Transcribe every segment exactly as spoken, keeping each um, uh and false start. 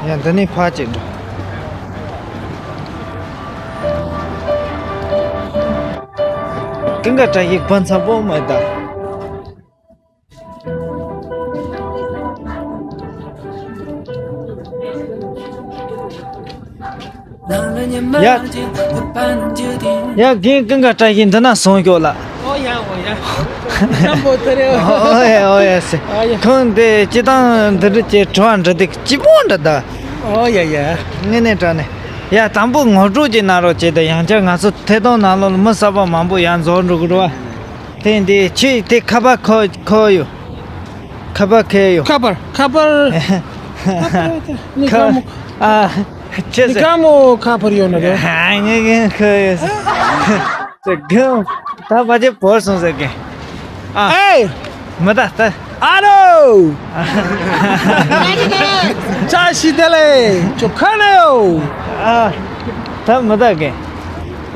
ཡ། འདི་ནས་ཕར་ཅིག་འགྲོ། ཀུན་དགའ་བཀྲ་ཤིས་ཕོ་མཚམས་པོ་མེད་ད། ཡ། ཡ། རྒན་ཀུན་དགའ་བཀྲ་ཤིས་འདི་ན་སོང་ཤོག་ལ། ཨོ་ཡ། ཨོ་ཡ། ཨོ་ཡ། ཨོ་ཡ་ཟེར། ཨོ་ཡ། ཁོང་དེ་སྤྱི་བཏང་འདི་འདྲ་ཅིག་དྲི་བ་འདྲི་དེ་སྐྱིད་པོ་འདྲ་ད། ཨོ་ཡ་ཡ། དངོས་གནས་དྲང་གནས། ཡ། དང་པོ་ངོ་སྤྲོད་ཅིག་གནང་རོགས་བྱེད་དང་། ཡང་བསྐྱར་ང་ཚོ་ཐད་གཏོང་ནང་ལོགས་ལ་མི་གསར་པ་མང་པོ་ཡར་འཛུལ་འགྲོ་གི་རེད་བ། དེ་འདི་ཁྱོད་དེ་ཁ་པར་ཁོ་ཁོ་ཡོད། ཁ་པར་ཁེ་ཡོད། ཁ་པར། ཁ་པར། ཁ་པར་ནི་ཁ་མོ། ཨ། ཁྱེད་ནི་ཁ་མོ་ཁ་པར་ཡོད་ན་རེད། ཨ། ངས་ངས་ཁོ་ཡོད། ཟེར་གི། ད་ཕལ་ཆེར་བོར་སོང་ཟེར་གི། ཨ། ཨེ། མི་ད་ད། ཨ་རོ། བཀྲ་ཤིས་བདེ་ལེགས། ཁྱོད་ག་ནས་ཡོད། ཨ། ད་མི་ད་གི།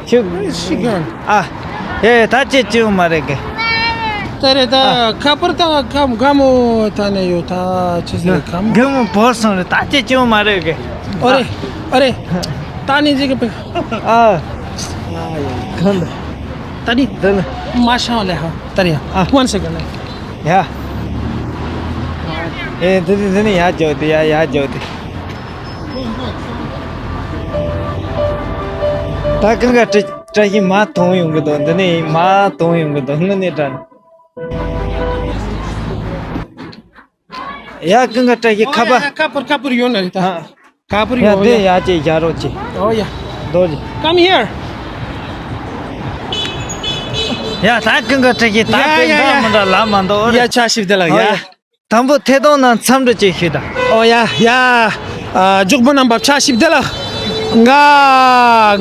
ཁྱོད། ཤི་གན། ཨ། ཨེ། ད་ཅི་བྱུང་མ་རེད་གི། ད་རེད་ད། ཨ། ཁ་པར་ད་ཁ་མོ་ཁ་མོ་ད་ནས་ཡོད། ད་ཅི་ཟེར་ཁ་མོ། གི་མོ་བོར་སོང་རེད། ད་ཅི་བྱུང་མ་རེད་གི། ཨོ་རེད། ཨོ་རེད། ད་ནི་ཅི་གི་པི། ཨ། གང་ད། ད་ནི། འདི་ལ། མ་ཤང་ལེ་ཧ། ད་རེད། ཨ། One second. ཡ། ཨེ། འདི་འདི་འདི་ནི་ཡར་འཇོག་དེ། ཡ། ཡར་འཇོག་དེ། ད་ཀུན་དགའ་བཀྲ་བཀྲ་ཤིས་མར་ཐོན་ཡོང་གི་འདུག། འདི་ནས་མར་ཐོན་ཡོང་གི་འདུག། དངོས་གནས་དྲང་། ཡ། ཀུན་དགའ་བཀྲ་ཤིས་ཁ་པར། ཨོ་ཡ། ཁ་པར་ཁ་པར་ཡོད་ན་རེད་ད། ཨ། ཁ་པར་ཡ། ཡོད། དེ་ཡ། ཡ་ཅིག་བཞག་རོགས་གྱིས། ཨོ་ཡ། རྡོ་རྗེ། Come here. ཡ། ད་ཀུན་དགའ་བཀྲ་ཤིས་ད། ཡ་དེ་ཡ་འདྲ་ཡ། མི་འདྲ་ལ་མ་འདུག། ཡ། བཀྲ་ཤིས་བདེ་ལེགས། ཨོ་ཡ། ཡ། དང་པོ་ཐད་གཏོང་ནང་འཚམས་འདྲི་ཅིག་ཞུས་དང་། ཨོ་ཡ་ཡ། ཨ། འཇོག་པོ་རྣམ་པ་བཀྲ་ཤིས་བདེ་ལེགས། ང་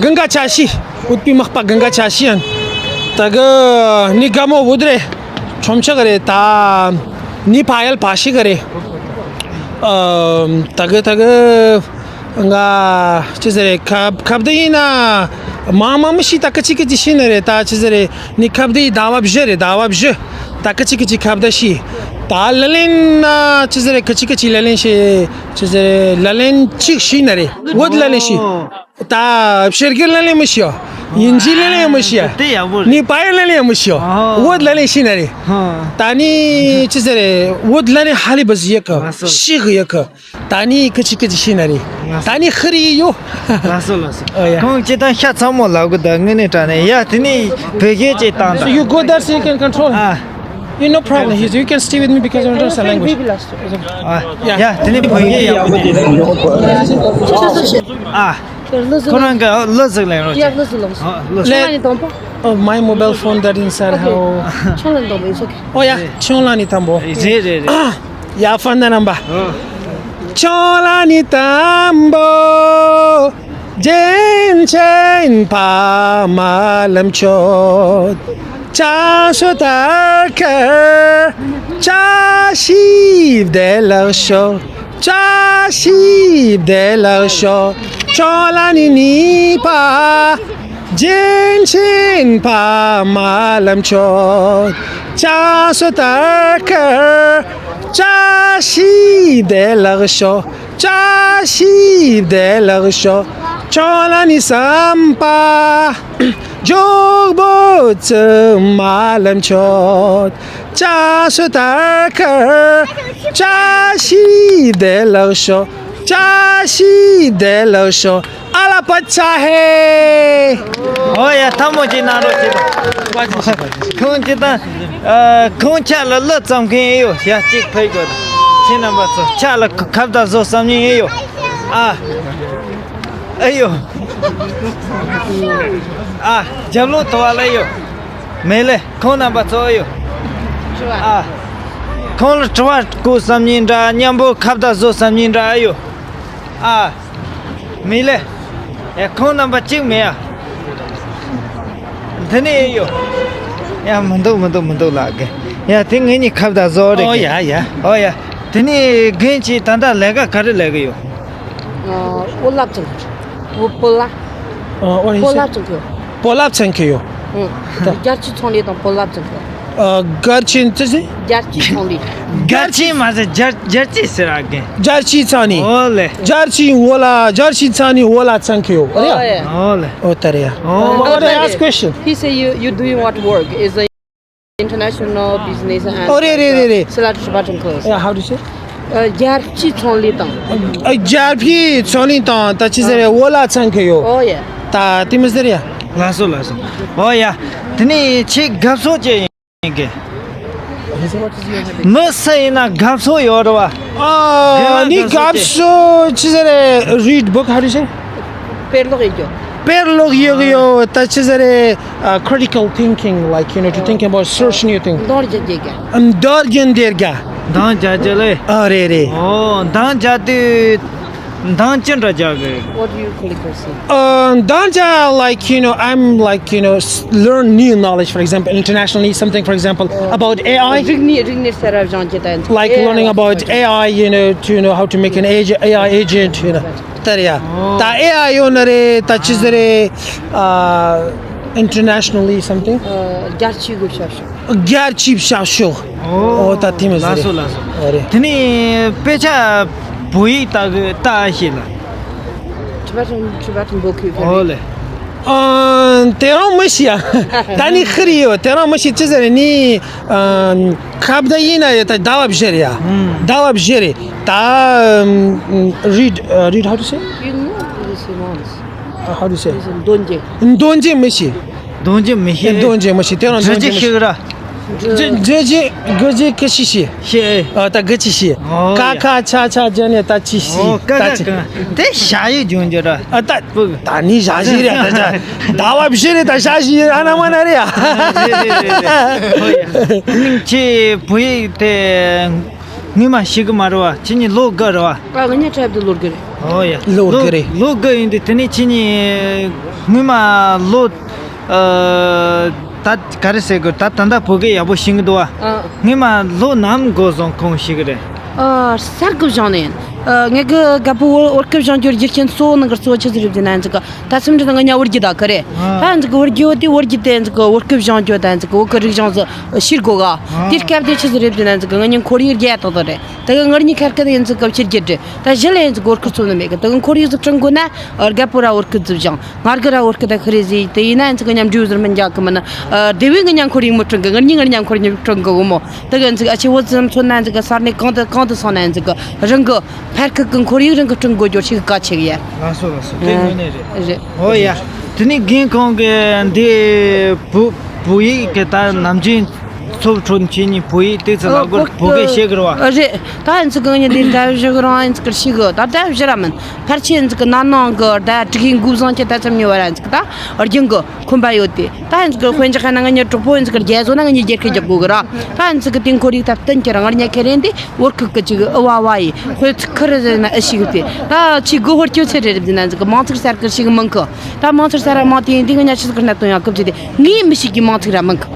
ཀུན་དགའ་བཀྲ་ཤིས། ཨུཏྤལ་མག་པ་ཀུན་དགའ་བཀྲ་ཤིས་ཡིན། ད་གི་ནི་ག་མོ་བུད་རེད། ཁྲོམ་ཆག་རེད་ད། ནི་ཕ་ཡལ་ཕ་ཤི་ག་རེད། ཨ། ད་གི་ད་གི། ང་ཅི་ཟེར་རེད། ཁ་ཁ་བརྡ་ཡིན་ན། མང་མང་མི་ཤེས། ད་ཀི་ཅི་ཀི་ཅི་ཤེས་ནི་རེད། ད་ཅི་ཟེར་རེད། ནི་ཁ་བརྡ་ཡི་ཟླ་བ་བཞི་རེད། ཟླ་བ་བཞི། ད་ཀི་ཅི་ཀི་ཅི་ཁ་བརྡ་ཤེས། ད་ལ་ལན་ན་ཅི་ཟེར་རེད། ཀི་ཅི་ཀི་ཅི་ལ་ལན་ཤེས། ཅི་ཟེར་རེད། ལ་ལན་གཅིག་ཤེས་ནི་རེད། བོད་ལ་ལན་ཤེས། ད་ཕྱི་རྒྱལ་ལ་ལན་མི་ཤེས། དབྱིན་ཇི་ལ་ལན་མི་ཤེས། དེ་ཡག་པོ་རེད། ནི་པ་ཡི་ལ་ལན་མི་ཤེས། ཨོ། བོད་ལ་ལན་ཤེས་ནི་རེད། ཧ། ད་ནི་ཅི་ཟེར་རེད། བོད་ལ་ལན་ཧ་ལི་བ་ཟི་ཡ་གི། ལགས་སོ། ཤེས་གི་ཡ་གི། ད་ནི་ཀི་ཅི་ཀི་ཅི་ཤེས་ནི་རེད། ལགས་སོ། ད་ནི་ཧི་རི་ཡོ། ལགས་སོ་ལགས་སོ། ཨོ་ཡ། ཁོང་སྤྱིར་བཏང་ཤ་ཚ་མོ་ལབ་གི་ད། དངོས་གནས་དྲང་གནས། ཡ། དེ་ནི་བོད་སྐད་ཅིག་བཏང་དང་། So you go there so you can control. ཨ། You no problem. You, you can stay with me because I don't understand language. ཨ། ཡ། ཡ། དེ་ནི་བོད་སྐད་ཡག་པོ་དེ། ཨ། ཁོ་རང་གི་ལོ་ཟིག་ལེན་རོགས་བྱེད། ལོ་ཟིག་ལོངས། ཨ། ལོ་ཟིག། Oh, my mobile phone that inside how. ཁྱོད་ལ་འདོན་པ། It's okay. ཨོ་ཡ། ཁྱོད་ལ་ནི་དང་པོ། རེད་རེད་རེད། ཡ། ཕན་ན་རམ་པ། ཨོ། ཁྱོད་ལ་ནི་དང་པོ། རྒྱན་ཆེན་ཕ་མ་ལམ་མཆོག་བཀྲ་ཤིས་དར་དཀར། བཀྲ་ཤིས་བདེ་ལེགས་ཤོག་བཀྲ་ཤིས་བདེ་ལེགས་ཤོག་ཁྱོད་ལ་ནི་ནི་ཕ། རྒྱན་ཆེན་ཕ་མ་ལམ་མཆོག་བཀྲ་ཤིས་དར་དཀར། བཀྲ་ཤིས་བདེ་ལེགས་ཤོག་བཀྲ་ཤིས་བདེ་ལེགས་ཤོག་ཁྱོད་ལ་ནི་བསམ་པ། མགྱོགས་པོ་བཙུན་མ་ལམ་མཆོག་བཀྲ་ཤིས་དར་དཀར། བཀྲ་ཤིས་བདེ་ལེགས་ཤོག་བཀྲ་ཤིས་བདེ་ལེགས་ཤོག་ཨ་ལ་པ་ཆ་ཧེ། ཨོ་ཡ། ཐལ་མོ་ཅིག་གནང་རོགས་བྱེད་དང་། ཁོང་ཅི་དང་། ཨ། ཁོང་ཆ་ལ་གླུ་བརྩམ་མཁན་ཨེ་ཡོད། ཡ། གཅིག་ཕེབས་དགོས། ཁྱེད་རྣམ་པ་ཚོ་ཆ་ལ་ཁ་བརྡ་བཟོ་བསམ་མཁན་ཨེ་ཡོད། ཨ། ཨེ་ཡོད། ཨ། རྒྱབ་ལོགས་དུ་བ་ལ་ཨེ་ཡོད། མེད་ལེ། ཁོང་རྣམ་པ་ཚོ་ཨེ་ཡོད། ཨ། ཁོང་ལ་དྲི་བ་བཀོད་བསམ་མཁན་འདྲ། མཉམ་པོ་ཁ་བརྡ་བཟོ་བསམ་མཁན་འདྲ་ཨེ་ཡོད། ཨ། མི་ལེ། ཡ། ཁོང་རྣམ་པ་གཅིག་མེད་ཡ། འདི་ནས་ཨེ་ཡོད། ཡ། མི་འདུག་མི་འདུག་མི་འདུག་ལགས་གི། ཡ། དེ་ངེད་གཉིས་ཁ་བརྡ་བཟོ་རེད་ཨོ་གི། ཡ་ཡ། ཨོ་ཡ། དེ་ནས་རྒན་གྱིས་ད་ལྟ་ལས་ཀ་ག་རེ་ལས་གི་ཡོད། ཨ། སྤོ་ལགས་བྱེད་གི། སྤོ་ལགས། ཨ། ཨོ་ཡ། སྤོ་ལགས་བྱེད་གི། སྤོ་ལགས་བྱེད་གི་ཡོད། ཨང་། ད་རྒྱལ་སྤྱིའི་ཚོང་ལས་དང་སྤོ་ལགས་བྱེད་གི། ཨ། སྒར་ཆེན་ཅི་ཟེར། རྒྱལ་སྤྱིའི་ཚོང་ལས། སྒར་ཆེན་མ་ཟེར། རྒྱལ་རྒྱལ་སྤྱི་ཟེར་ར་གན། རྒྱལ་སྤྱིའི་ཚོང་ལས། ཨོ་ལེ། རྒྱལ་སྤྱིའི་འོ་ལ། རྒྱལ་སྤྱིའི་ཚོང་ལས་འོ་ལ་ཚང་གི་ཡོད་རེད། Oh, yeah. ཨོ་ལེ། ཨོ་ད་རེད་ཡ། ཨོ། What I ask question? He say you you doing what work is a international business and ཨོ་རེད་རེད་རེད་རེད། Select Tibetan clothes. Yeah, how do you say? ཨ། རྒྱལ་སྤྱིའི་ཚོང་ལས་དང་། ཨ། རྒྱལ་སྤྱིའི་ཚོང་ལས་དང་ད་ཅི་ཟེར་རེད། འོ་ལ་ཚང་གི་ཡོད། Oh, yeah. ད་དེ་མི་ཟེར་ཡ། ལགས་སོ་ལགས་སོ། ཨོ་ཡ། དེ་ནས་ཁྱེད་དགའ་ཕྱོགས་ཅི་ཡིན་གི། མི་སུ་ཡིན་ན་དགའ་ཕྱོགས་ཡོད་རེད་བ། ཨ། ངའི་དགའ་ཕྱོགས་ཅི་ཟེར་རེད། Read book, how do you say? དཔེ་ཀློག་ཡེད་རྒྱུ། དཔེ་ཀློག་ཡེད་ཀྱི་ཡོད། ད་ཅི་ཟེར་རེད། ཨ། Critical thinking, like, you know, to think about, search new thing. འདང་རྒྱག་རྒྱུ་ག་འདང་རྒྱག་འདང་རྒྱག་འདང་རྒྱག་ལེ། ཨ། རེད་རེད། ཨོ། འདང་རྒྱག་དུས་འདང་ཅི་འདྲ་རྒྱག་གི། What do you collect or see? ཨ། འདང་རྒྱག, like, you know, I'm, like, you know, s- learn new knowledge, for example, internationally, something, for example, about A I. རིག་གནས་རིག་གནས་གསར་བ་སྦྱང་རྒྱུ་དང་། Like learning about A I, you know, to know how to make an agent, A I agent, you know. དེ་རེད་ཡ། ད་A I ཡོད་ནི་རེད། ད་ཅི་ཟེར་རེད། ཨ། Internationally something. ཨ། རྒྱལ་སྤྱིའི་གི་ཞབས་ཞུ། རྒྱལ་སྤྱིའི་ཞབས་ཞུ། ཨོ། ད་དེ་མི་ཟེར་རེད། ལགས་སོ་ལགས་སོ། ཨོ་རེད། དེ་ནས་དཔེ་ཆ་བོད་ཡིག་ལྟ་གི་ལྟ་ཤེས་ལ། Tibetan Tibetan book you can read. ཨོ་ལེ། ཨ། དེ་རང་མི་ཤེས་ཡ། ད་ནི་ཁི་རི་ཡོད། དེ་རང་མི་ཤེས། ཅི་ཟེར་རེད་ནི། ཨ། ཁ་བརྡ་ཡིན་ན་ཡོད། ད་ཟླ་བ་བཞི་རེད་ཡ། ཟླ་བ་བཞི་རེད། ད་read, uh, read, how to say? You know this is once. Uh, how to say? འདོན་རྒྱུ། འདོན་རྒྱུ་མི་ཤེས། འདོན་རྒྱུ་མི་ཤེས། འདོན་རྒྱུ་མི་ཤེས། དེ་རང་འདོན་རྒྱུ་མི་ཤེས། འབྲི་རྒྱུ་ཤེས་ར། འབྲི་འབྲི་རྒྱུ་འབྲི་རྒྱུ་གི་ཤེས་ཤེས། ཤེས། ཨ། ད་གི་ཅི་ཤེས། ཨོ་ཁ་ཡ། ཁ་ཆ་ཆ་ཅ་ནས་ད་ཅི་ཤེས། ཨོ་ཀ་ད་ཀ་ཅི་ཀ་དེ་ཞ་ཡི་སྦྱོང་རྒྱུ་ར། ཨ། ད་ད་ནི་ཞ་ཞི་རེད། ད་ད་ཟླ་བ་བཞི་རེད། ད་ཞ་ཞི་ཨ་ན་མ་ན་རེད་ཡ། རེད་རེད་རེད་རེད། ཨོ་ཡ། ཁྱེད་བོད་ཡིག་དེ་སྔོན་མ་ཤེས་གི་མ་རེད་བ། ཁྱེད་གཉིས་ལོ་དགུ་རེད་བ། ཨ། ང་གཉིས་འཁྲབ་དུས་ལོ་དགུ་རེད། ཨོ་ཡ། ལོ་དགུ་རེད། ལོ་དགུ་ཡིན་དུས་དེ་ནས་ཁྱེད་གཉིས་སྔོན་མ་ལོ། ཨ། ད་ག་རེ་ཟེར་དགོས། ད་ད་ལྟ་བོད་སྐད་ཡག་པོ་ཤེས་ཀྱི་འདུག་བ། ཨ། སྔོན་མ་ལོ་ནམ་འགོ་བཟུང་ཁུངས་ཤིག་རེད། ཨ། གསར་འགོ་བཞག་ནས་ཡིན། ཨ། ངས་གི་རྒད་པོ་བོད་བོད་སྐད་སྦྱང་རྒྱུར་རྒྱུ་རྐྱེན་གཙོ་བོ་ནང་གི་གཙོ་བོ་ཆི་ཟིག་རེད་ཟེར་ན། ཨ་ནི་ཅིག་གི་ད་སེམས་ཁྲལ་ང་གཉིས་བོད་བརྒྱུད་ད་གི་རེད། ཨ། ད་ཨ་ནི་ཅིག་གི་བོད་བརྒྱུད་བོ་དེ་བོད་བརྒྱུད་དེ་ཨ་ནི་ཅིག་གི་བོད་སྐད་སྦྱང་རྒྱུ་དང་ཨ་ནི་ཅིག་གི་བོད་ཀྱི་རིག་གཞུང་ཟིག་ཤེས་དགོས་ག་ཨ། དེ་སྐབས་དེ་ཆི་ཟིག་རེད་ཟེར་ན། ཨ་ནི་ཅིག་གི་ང་གཉིས་ཁོར་ཡུག་རྒྱ་ཏག་ཏག་རེད། དེ་གི་ང་གཉིས་ཁ་སྐད་ཨ་ནི་ཅིག་གི་ཕྱི་རྒྱུད་རེད། ད་གཞི་ལ་ཨ་ནི་ཅིག་གི་བོད་སྐད་རྩོམ་ནི་མེད་གི། དེ་གི་ཁོར་ཡུག་ཟིག་བསྐྲུན་དགོས་ན། ཨ། རྒད་པོ་ར་བོད་སྐད་ཟིག་སྦྱང་། ང་གི་ར་བོད་སྐད་ད་ཁི་རེ་ཟིག་དེ་ཡིན་ན་ཨ་ནི་ཅིག་གི་མཉམ་འབྲེལ་ཟིག་མི་འཇགས་གི་མིན་ན། ཨ། དེ་བས་ང་གཉིས་ཁོར་ཡུག་མི་བསྐྲུན་གི། ང་གཉིས་ང་གཉིས་ཁོར་ཡུག་བསྐྲུན་གི་འོ་མོ། དེ་གི་ཨ་ནི་ཅིག་ཨ་ཆེ་བོ་ཙམ་མཚོན་ན་ཨ་ནི་ཅིག་གི་ས་གནས་གང་དུ་གང་དུ་སོང་ན་ཨ་ནི་ཅིག་གི་རང་གི་ཕར་ཁུག་གི་ཁོར་ཡུག་རང་གིས་བསྐྲུན་དགོས་རྒྱུ་ཞིག་གལ་ཆེ་གི་ཡ། ལགས་སོ་ལགས་སོ། དེ་དངོས་གནས་རེད། རེད། ཨོ་ཡ། དེ་ནས་རྒན་ཁོང་གིས་འདི་བོད་བོད་ཡིག་གི་ད་ནམ་རྒྱུན་ཚོགས་ཁྲོད་ཁྱེད་གཉིས་བོད་ཡིག་ཏོག་ཙམ་ལབ་དགོས། བོད་སྐད་བཤད་གི་རེད་བ། རེད། ད་ཨ་ནི་ཅིག་གི་ངས་འདི་ཟླ་བཞི་གི་རིང་ཨ་ནི་ཅིག་གི་ཤེས་གི། ད་ཟླ་བཞི་ར་མིན། ཕལ་ཆེར་ཨ་ནི་ཅིག་གི་ན་ནིང་གི་ཟླ་དྲུག་གི་འགོ་བཟུང་གི་ད་ཙམ་ཉོ་བ་ར་ཨ་ནི་ཅིག་ད་རྒྱུན་གི་ཁོམ་པ་ཡོད་དེ། ད་ཨ་ནི་ཅིག་གི་དཔེ་འཇོག་ན་ང་གཉིས་གྲོགས་པོ་ཨ་ནི་ཅིག་གི་རྒྱ་བཟོ་ན་ང་གཉིས་རྒྱ་སྐད་རྒྱག་དགོས་གི་ར། ད་ཨ་ནི་ཅིག་གི་དེ་ཁོར་ཡུག་ད་བསྟན་གི་ར། ང་གཉིས་ཁེ་རེ་འདི་བོད་ཁུལ་གི་ཅིག་ཨུ་བ་བ་ཡི་དཔེ་ཚིག་ཁི་རེ་ཟེར་ན་ཨེ་ཤེས་གི་དེ། ད་ཆི་གོ་ཧོར་ཁྱོད་ཚེ་རེ་རེ་ཟེར་ན་ཨ་ནི་ཅིག་གི་མང་ཚིག་གསར་གི་ཤེས་གི་མིན་གི། ད་མང་ཚིག་གསར་ར་མང་དེ་ཡིན་དེ་ང་གཉིས་ཆི་ཟིག་གི་གནད་དོན་ཡང་སྐབས་ཅིག་དེ་ངས་མི་ཤེས་གི་མང་ཚིག་ར་མིན་གི།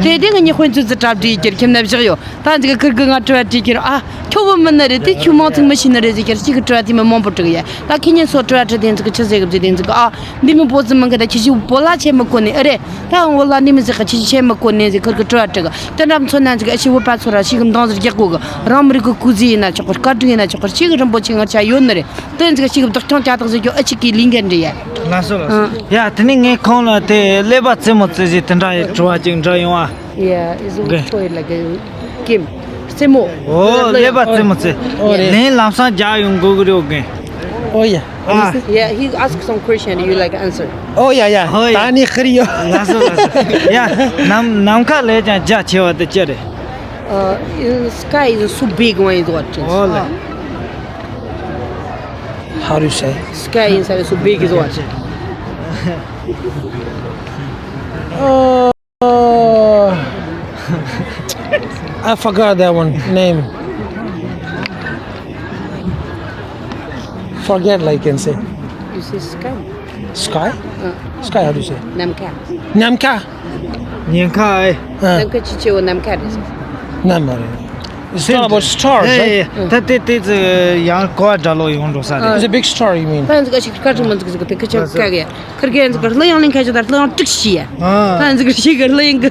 དེ་དེ་ང་གཉིས་དཔེ་མཛོད་ཟིག་གྲ་སྒྲིག་ཡེད་རྒྱུར་ཁྱིམ་ན་བཞག་ཡོད། ད་ཨ་ནི་ཅིག་གི་ཁིར་གིས་ང་དྲི་བ་དྲིས་ཀྱི་ར། ཨ། ཁྱོད་བོད་མི་ནི་རེད་དེ་ཁྱོད་མང་ཚིག་མི་ཤེས་ནི་རེད་ཟེར་ཁྱེར་ཅིག་གི་དྲི་བ་དེ་མི་མང་པོ་དྲི་གི་ཡ། ད་ཁྱེད་གཉིས་ཚོ་དྲི་བ་དྲི་དེ་ཨ་ནི་ཅིག་གི་ཆི་ཟེར་གི་ཟེར་དེ་ཨ་ནི་ཅིག་གི་ཨ། འདི་མི་བོད་ཟིག་མིན་གི། ད་ཁྱེད་ཅིག་བོད་ལ་ཆེ་མི་གོ་ནི་ཨེ་རེད། ད་འོ་ལ་ནི་མི་ཟེར་གི། ཁྱེད་ཅིག་ཆེ་མི་གོ་ནི་ཟེར་ཁིར་གིས་དྲི་བ་དྲི་གི། དེ་འདྲ་མཚོན་ན་ཨ་ནི་ཅིག་གི་ཨ་ཆེ་བོད་པ་ཚོ་ར་ཤེས་གི་འདང་ཟིག་རྒྱག་དགོས་གི། རང་མི་རིགས་གི་སྐུ་ཚེ་ཡིན་ན་ཆོག་གི། བཀའ་དྲིན་ཡིན་ན་ཆོག་གི། ཤེས་གི་རིན་པོ་ཆེ་ངར་ཆ་ཡོད་ནི་རེད། དེ་ཨ་ནི་ཅིག་གི་ཤེས་གི་བདག་སྐྱོང་ཅ་དག་ཟེར་རྒྱུ་ཨ་ཅིག་གི་ལས་འགན་རེད་ཡ། ལགས་སོ་ལགས་སོ། ཨ། ཡ་དེ་ནས་ངས་ཁོང་ལ་དེ་ཀླད་པ་རྩེད་མོ་རྩེ་ཟིག་དེ་འདྲ་ཡི་དྲི་བ་ཅིག་འདྲི་ཡོང་ཨ། Yeah, it's a Okay. Toy like a game. རྩེད་མོ། ཨོ། ཀླད་པ་རྩེད་མོ་རྩེ། ཨོ་རེད། ལན་ལམ་སང་རྒྱག་ཡོང་དགོས་ཀྱི་རེད་ཨོ་རྒན། ཨོ་ཡ། ཨ། Yeah, he asked some question, you like answer. ཨོ་ཡ་ཡ། ཨོ་ཡ། ད་ནི་ཁིར་ཡོད། ལགས་སོ་ལགས་སོ། ཡ། ནམ་ནམ་མཁའ་ལས་ཀྱང་རྒྱ་ཆེ་བ་དེ་ཅི་རེད། Uh, in sky is so big one is what? ཨོ་ལེ། How do you say? Sky inside is so big is what? Oh, I forgot that one name. Forget, like, you can say. You say sky. Sky? Uh. Sky, how do you say? ནམ་མཁའ། ནམ་མཁའ། ཉེན་ཁ་ཨེ། ཨ། ནམ་མཁའ་ཆེ་ཆེ་བོ་ནམ་མཁའ་རེད། ནམ་མཁའ་རེད། It's not about stars, right? ད་དེ་དེ་ཚོ་ཡང་གོ་བ་འདྲ་ལོ་ཡོང་འགྲོ་ས་རེད། It's a big star, you mean? ད་ཡང་ཚིག་ཁ་ཅིག་ཁ་ཅིག་མ་ཚིག་ཚིག་དེ་ཁ་ཅིག་ཀ་གི་ཁིར་གི་ཡང་ཚིག་གླུ་དབྱངས་ལེན་མཁན་ཅིག་ད་གླུ་དབྱངས་དཀྲུག་ཤི་ཡ། ད་ཡང་ཚིག་ཤི་གི་གླུ་དབྱངས་